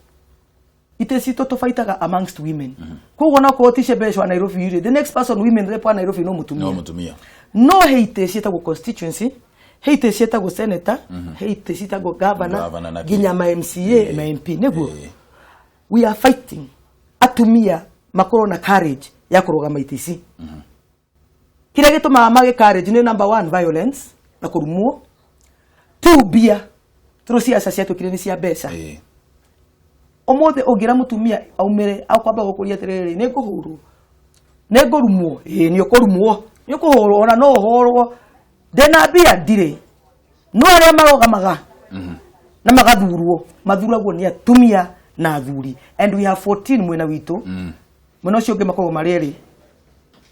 itĩ citũ tũbaitaga amongst women. Koguo no korwo ti Shebesh wa Nairobi rĩ, the next person women rep wa Nairobi no mũtumia. No mũtumia. No he itĩ ciĩtagwo constituency, he itĩ ciĩtagwo senator, he itĩ ciĩtagwo governor, Governor na nginya kĩ. ma MCA, ma MP nĩguo we are fighting atumia makorwo na courage ya kũrũgama itĩ ici. Kĩrĩa gĩtũmaga mage courage nĩ number one, violence na kũrumwo; two, mbia, tondũ ciaca ciatuĩkire nĩ cia mbeca. Ũmũthĩ ũngĩra mũtumia aumĩre, akwamba gũkũria atĩrĩrĩ, nĩ ngũhũrwo, nĩ ngũrumwo. Ĩĩ, nĩ ũkũrumwo, Nĩ ũkũhũrwo ona no ũhũrwo. Ndĩna mbia ndirĩ. No arĩa marũgamaga na magathurwo, mathuragwo nĩ atumia na athuri. And we have 14 mwena witũ. Mwena ũcio ũngĩ makoragwo marĩ erĩ.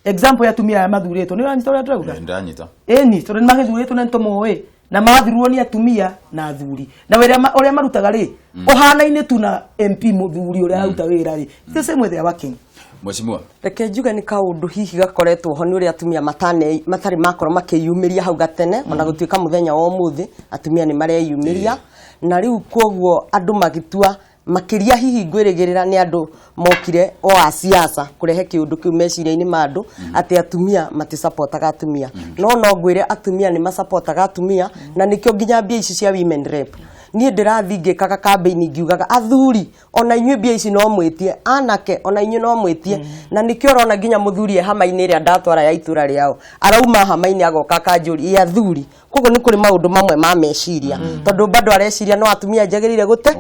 Example ya atumia aya mathurĩtwo, nĩ ũranyita ũrĩa ndĩrauga? Ndanyita. Ĩni, tondũ nĩ magĩthurĩtwo na nĩtũmoĩ. Na mathurwo nĩ atumia na athuri. Na wĩra ũrĩa marutaga rĩ, ũhanaine tu na MP mũthuri ũrĩa aruta wĩra rĩ. It's the same way they are working. Mheshimiwa. Reke njuge nĩ kaũndũ hihi gakoretwo ho nĩ ũrĩa atumia matarĩ makorwo makĩyumĩria hau gatene, ona gũtuĩka mũthenya wa ũmũthĩ atumia nĩ mareyumĩria. Na rĩu koguo andũ magĩtua makĩria hihi ngwĩrĩgĩrĩra nĩ andũ mokire o a siasa kũrehe kĩũndũ kĩu meciria-inĩ ma andũ atĩ atumia matisapotaga atumia. No ngwĩre atumia nĩ masapotaga atumia, na nĩkĩo nginya mbia ici cia women rep. Niĩ ndĩrathiĩ ngĩkaga campaign ngiugaga athuri ona inyuĩ mbia ici no mwĩtie, anake ona inyuĩ no mwĩtie. Na nĩkĩo ũrona nginya mũthuri e hama-inĩ ĩrĩa ndatwara ya itũra rĩao arauma hama-inĩ agoka akanjũria ĩ athuri. Koguo nĩ kũrĩ maũndũ mamwe ma meciria, tondũ bado areciria no atumia njagĩrĩire gũte.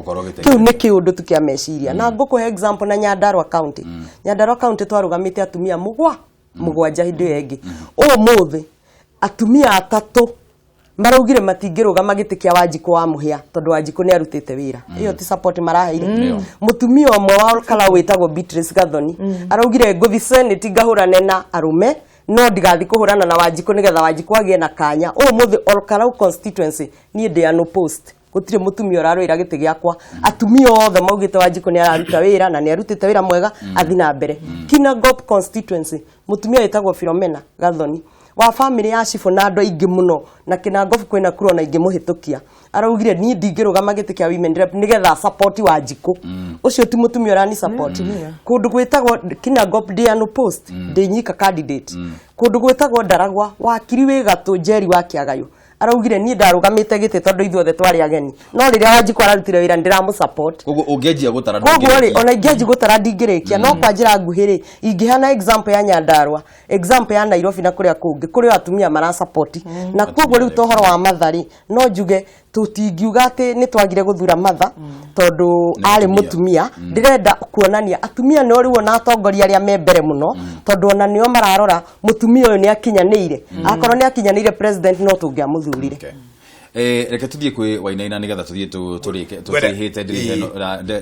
Kĩu nĩ kĩũndũ tu kĩa meciria. Na ngũkũhe example na Nyandarua County. Nyandarua County twarũgamĩte atumia mũgwanja hĩndĩ ĩyo ĩngĩ. Ũmũthĩ atumia atatũ maraugire matingĩrũgama gĩtĩ kĩa Wanjikũ wa Mũhĩa tondũ Wanjikũ nĩ arutĩte wĩra. Ĩyo ti support maraheire. Mũtumia ũmwe wa Kalau wĩtagwo Beatrice Gathoni araugire ngũthi Senate ngahũrane na arũme, no ndigathi kũhũrana na Wanjikũ nĩgetha Wanjikũ agĩe na kanya. Ũmũthĩ Olkalau constituency niĩ ndĩ unopposed. Gũtirĩ mũtumia ũrarũĩra gĩtĩ gĩakwa. Atumia othe maugĩte Wanjikũ nĩ araruta wĩra na nĩ arutĩte wĩra mwega, athi na mbere. Kinangop constituency mũtumia wĩtagwo Philomena Gathoni wa family ya Cibũ na andũ aingĩ mũno, na Kinangop kwĩna kura ona ingĩmũhĩtũkia, araugire niĩ ndingĩrũgama gĩtĩ kĩa women rep nĩgetha support Wanjikũ. Ũcio ti mũtumia ũrani support. Kũndũ gwĩtagwo Kinangop ndĩ unopposed, ndĩ nyika candidate. Kũndũ gwĩtagwo Ndaragwa wakiri wĩ gatũ Njeri wa Kĩagayo araugire niĩ ndarũgamĩte gĩtĩ tondũ ithuothe twarĩ ageni, no rĩrĩa Wanjikũ ararutire wĩra nĩndĩramũ support. Koguo ũngĩanjia gũtara Koguo rĩ, ona ingĩanjia gũtara ndingĩrĩkia. No kwa njĩra nguhĩ rĩ, ingĩheana example ya Nyandarua, example ya Nairobi na kũrĩa kũngĩ kũrĩ atumia mara support. Na koguo rĩu ta ũhoro wa Martha rĩ, no njuge tũtingiuga atĩ nĩ twagire gũthura Martha tondũ arĩ mũtumia. Ndĩrenda kuonania atumia nĩo rĩu ona atongoria arĩa me mbere mũno, tondũ ona nĩo mararora mũtumia ũyũ nĩ akinyanĩire. Akorwo nĩ akinyanĩire president no tũngĩamũthurire. Reke tuthiĩ kwĩ Wainaina nĩgetha tuthiĩ tũrĩke tũtihĩte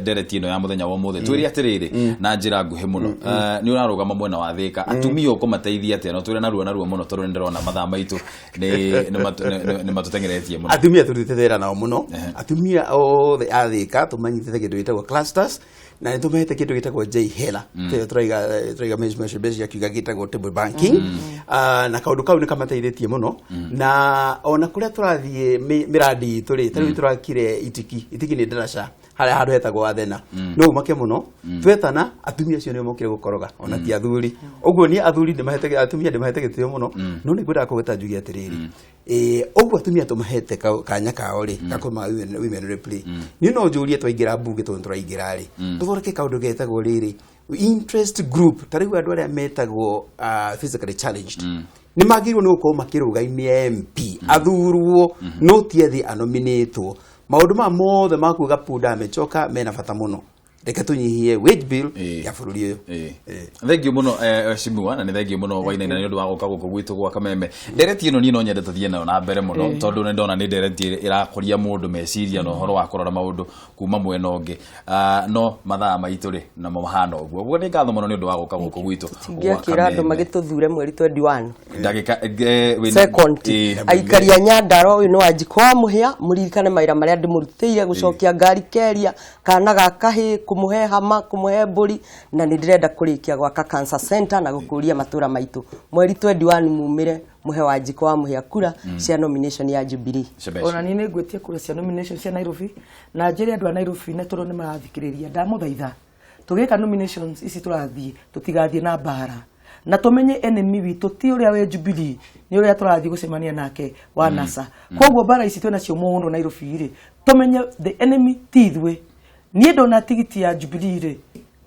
ndereti ĩno ya mũthenya wa ũmũthĩ. Twĩre atĩrĩrĩ na njĩra nguhĩ mũno, nĩ ũrarũgama mwena wa Thĩka, atumia ũkũmateithia atĩa? No twĩre narua narua mũno tondũ nĩ ndĩrona mathaa maitũ nĩ matũteng'eretie mũno. Atumia tũrutĩte wĩra nao mũno. Atumia othe a Thĩka tũmanyitĩte kĩndũ gĩtagwo clusters, na nĩ tũmahete kĩndũ gĩtagwo J Hela. Tũraiga mbeca akiuga gĩtagwo table banking. Na kaũndũ kau nĩ kamateithĩtie mũno. Na ona kũrĩa tũrathiĩ mĩrandi itũ rĩ, ta rĩu tũrakire Itiki. Itiki nĩ ndaraca harĩa handũ hetagwo Athena. No ũmake mũno. Twetana atumia acio nĩo mokire gũkoroga ona ti athuri. Ũguo niĩ athuri ndĩmahete, atumia ndĩmahete gĩtĩo mũno. No nĩ ngwendaga kũgweta njuge atĩrĩrĩ, ũguo atumia tũmahete kanya kao rĩ, gakũma women rep rĩ, niĩ no njũrie twaingĩra mbunge tondũ tũraingĩra rĩ, tũthondeke kaũndũ getagwo rĩrĩ interest group. Ta rĩu andũ arĩa metagwo physically challenged nĩ magĩrĩirwo nĩ gũkorwo makĩrũgamia MP athurwo, no ti athiĩ anominĩtwo. Maũndũ maya mothe ma kuga punda amechoka mena bata mũno. Reke tũnyihie wage bill ya bũrũri ũyũ. Thank you mũno Mheshimiwa, na nĩ thank you mũno Wainaina nĩ ũndũ wa gũka gũkũ gwitũ gwa Kameme. Ndereti ĩno niĩ no nyende tũthiĩ nayo na mbere mũno tondũ nĩ ndona nĩ ndereti ĩrakũria mũndũ meciria na ũhoro wa kũrora maũndũ kuma mwena ũngĩ. No mathaa maitũ rĩ namo mahana ũguo. Ũguo nĩ ngatho mũno nĩ ũndũ wa gũka gũkũ gwitũ gwa Ingĩakĩra andũ Kameme. magĩtũthure mweri 21. Ndagĩka Second. Aikari a Nyandarua ũyũ nĩ Wanjikũ wa Mũhĩa, mũririkane mawĩra marĩa ndĩmũrutĩire, gũcokia ngari keria, kana ga kahĩĩ, kũmũhe hama, kũmũhe mbũri, na nĩ ndĩrenda kũrĩkia gwaka cancer center na gũkũria matũra maitũ. Mweri 21 mumĩre mũhe Wanjikũ wa Mũhĩa kura cia nomination ya Jubilee. Ona niĩ nĩ ngwĩtia kura cia nomination cia Nairobi, na njĩre andũ a Nairobi nĩ tondũ nĩ marathikĩrĩria, ndamũthaitha tũgĩka nominations ici tũrathiĩ tũtigathiĩ na mbara, na tũmenye enemy witũ ti ũrĩa wĩ Jubilee, nĩ ũrĩa tũrathiĩ gũcemania nake wa NASA. Koguo mbara ici twĩnacio mũno Nairobi rĩ, tũmenye the enemy ti ithuĩ. Niĩ ndona tigiti ya Jubilee rĩ,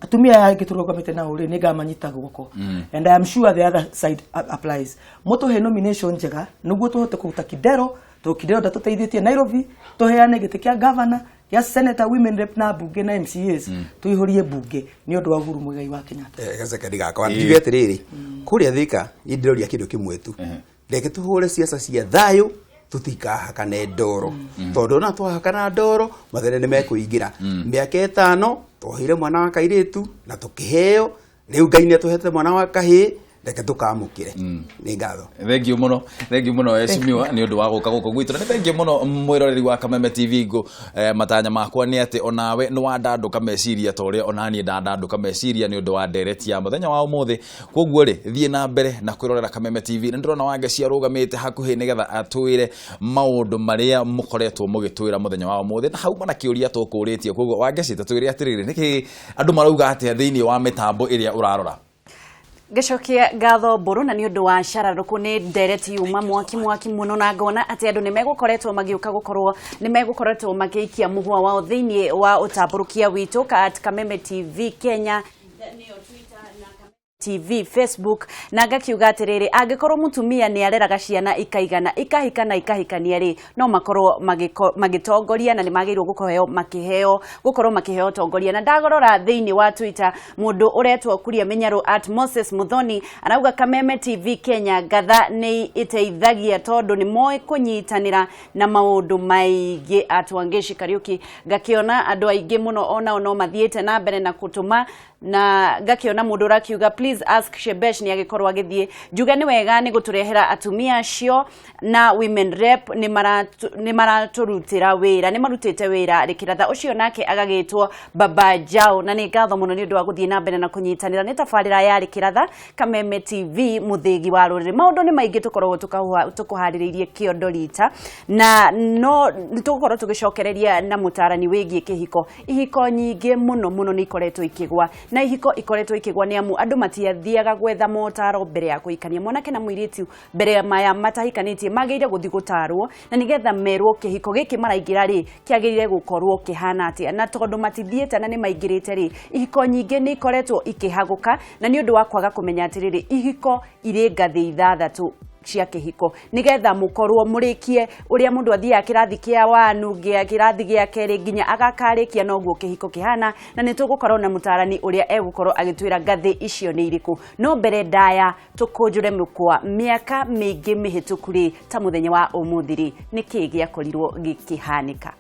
atumia aya angĩ tũrũgamĩte nao rĩ, nĩngamanyita guoko. And I am sure the other side applies. Mũtũhe nomination njega nĩguo tũhote kũruta Kidero, tondũ Kidero ndatũteithĩtie Nairobi, tũheane gĩtĩ kĩa governor. Gĩa senator, women rep na bunge na MCAs, tũihũrie bunge nĩ ũndũ wa Uhuru Muigai wa Kenyatta. Gacekandi gakwa, njuge atĩrĩrĩ, kũrĩa Thika niĩ ndĩroria kĩndũ kĩmwe tu. Reke tũhũre ciaca cia thayũ, tũtikahakane ndoro, tondũ ona twahakana ndoro mathĩna nĩ mekũingĩra. Mĩaka 5 twoheire mwana wa kairĩtu na tũkĩheo, rĩu Ngai nĩ atũhete mwana wa kahĩĩ, reke tũkamũkĩre. Nĩ ngatho. Thank you muno, thank you muno heshimiwa nĩ ũndũ wa gũka gũkũ gwitũ, na nĩ thank you muno mwĩroreri wa Kameme TV. Ngũ matanya makwa nĩ atĩ onawe nĩ wandandũka meciria ta ũrĩa onaniĩ ndandandũka meciria nĩ ũndũ wa ndereti ya mũthenya wa ũmũthĩ. Koguo rĩ, thiĩ na mbere na kwĩrorera Kameme TV, na ndĩrona Wangeci arũgamĩte hakuhĩ nĩgetha atwĩre maũndũ marĩa mũkoretwo mũgĩtwĩra mũthenya wa ũmũthĩ, na hauma na kĩũria tũkũrĩtie. Koguo Wangeci, tatwĩre atĩrĩrĩ, nĩkĩ andũ marauga atĩa thĩinĩ wa mĩtambo ĩrĩa ũrarora? Ngacokia ngatho Mbũrũ, na nĩ ũndũ wa cararũkũ nĩ ndereti yuma mwaki mwaki mũno, na ngona atĩ andũ nĩ megũkoretwo magĩũka gũkorwo nĩ megũkoretwo magĩikia mũhwa wao thĩinĩ wa ũtambũrũkia witũ ka at Kameme TV Kenya nĩyo Twitter na TV Facebook, na ngakiuga atĩrĩrĩ, angĩkorwo mũtumia nĩ areraga ciana ikaigana, ikahika na ikahikania rĩ, no makorwo magĩtongoria na nĩ magĩrĩirwo gũkorwo makĩheo gũkorwo makĩheo ũtongoria. Na ndagorora thĩinĩ wa Twitter, mũndũ ũretwo Kuria Mĩnyarũ at Moses Muthoni arauga Kameme TV Kenya ngatha nĩ ĩteithagia tondũ nĩ moĩ kũnyitanĩra na maũndũ maingĩ. At Wangeci Kariuki, ngakĩona andũ aingĩ mũno onao no mathiĩte na mbere na gũtũma, na ngakiona mũndũ ũrakiuga please ask Shebesh nĩ agĩkorwo agĩthiĩ. Njuge nĩ wega nĩ gũtũrehera atumia acio na women rep, nĩ maratũrutĩra wĩra, nĩ marutĩte wĩra rĩkĩratha ũcio nake agagĩtwo Baba Jao. Na nĩ ngatho mũno nĩ ũndũ wa gũthiĩ na mbere na kũnyitanĩra nĩ tabarĩra ya Rĩkĩratha, Kameme TV, mũthĩgi wa rũrĩrĩ. Maũndũ nĩ maingĩ tũkoragwo tũkũharĩrĩirie kĩondo rita, na no nĩ tũgũkorwo tũgĩcokereria na mũtarani wĩgiĩ kĩhiko. Ihiko nyingĩ mũno mũno nĩ ikoretwo ikĩgwa, na ihiko ikoretwo ikĩgwa nĩ amu andũ matiathiaga gwetha motaro mbere ya kũhikania. Mwanake na mũirĩtu mbere maya matahikanĩtie magĩrĩire gũthiĩ gũtarwo na nĩgetha merwo kĩhiko gĩkĩ maraingĩra rĩ kĩagĩrĩire gũkorwo kĩhana atĩa, na tondũ matithiĩte na nĩ maingĩrĩte rĩ, ihiko nyingĩ nĩ ikoretwo ikĩhagũka, na nĩ ũndũ wa kwaga kũmenya atĩrĩrĩ, ihiko irĩ ngathĩ 6 cia kĩhiko, nĩgetha mũkorwo mũrĩkie ũrĩa mũndũ athiaga kĩrathi kĩa wanu gĩa kĩrathi gĩa kerĩ nginya agakarĩkia, noguo kĩhiko kĩhana. Na nĩ tũgũkorwo na mũtarani ũrĩa egũkorwo agĩtwĩra ngathĩ icio nĩ irĩkũ. No mbere ndaya tũkũnjũre mũkwa, mĩaka mĩingĩ mĩhĩtũku rĩ, ta mũthenya wa ũmũthĩ rĩ, nĩkĩĩ gĩakorirwo gĩkĩhanĩka?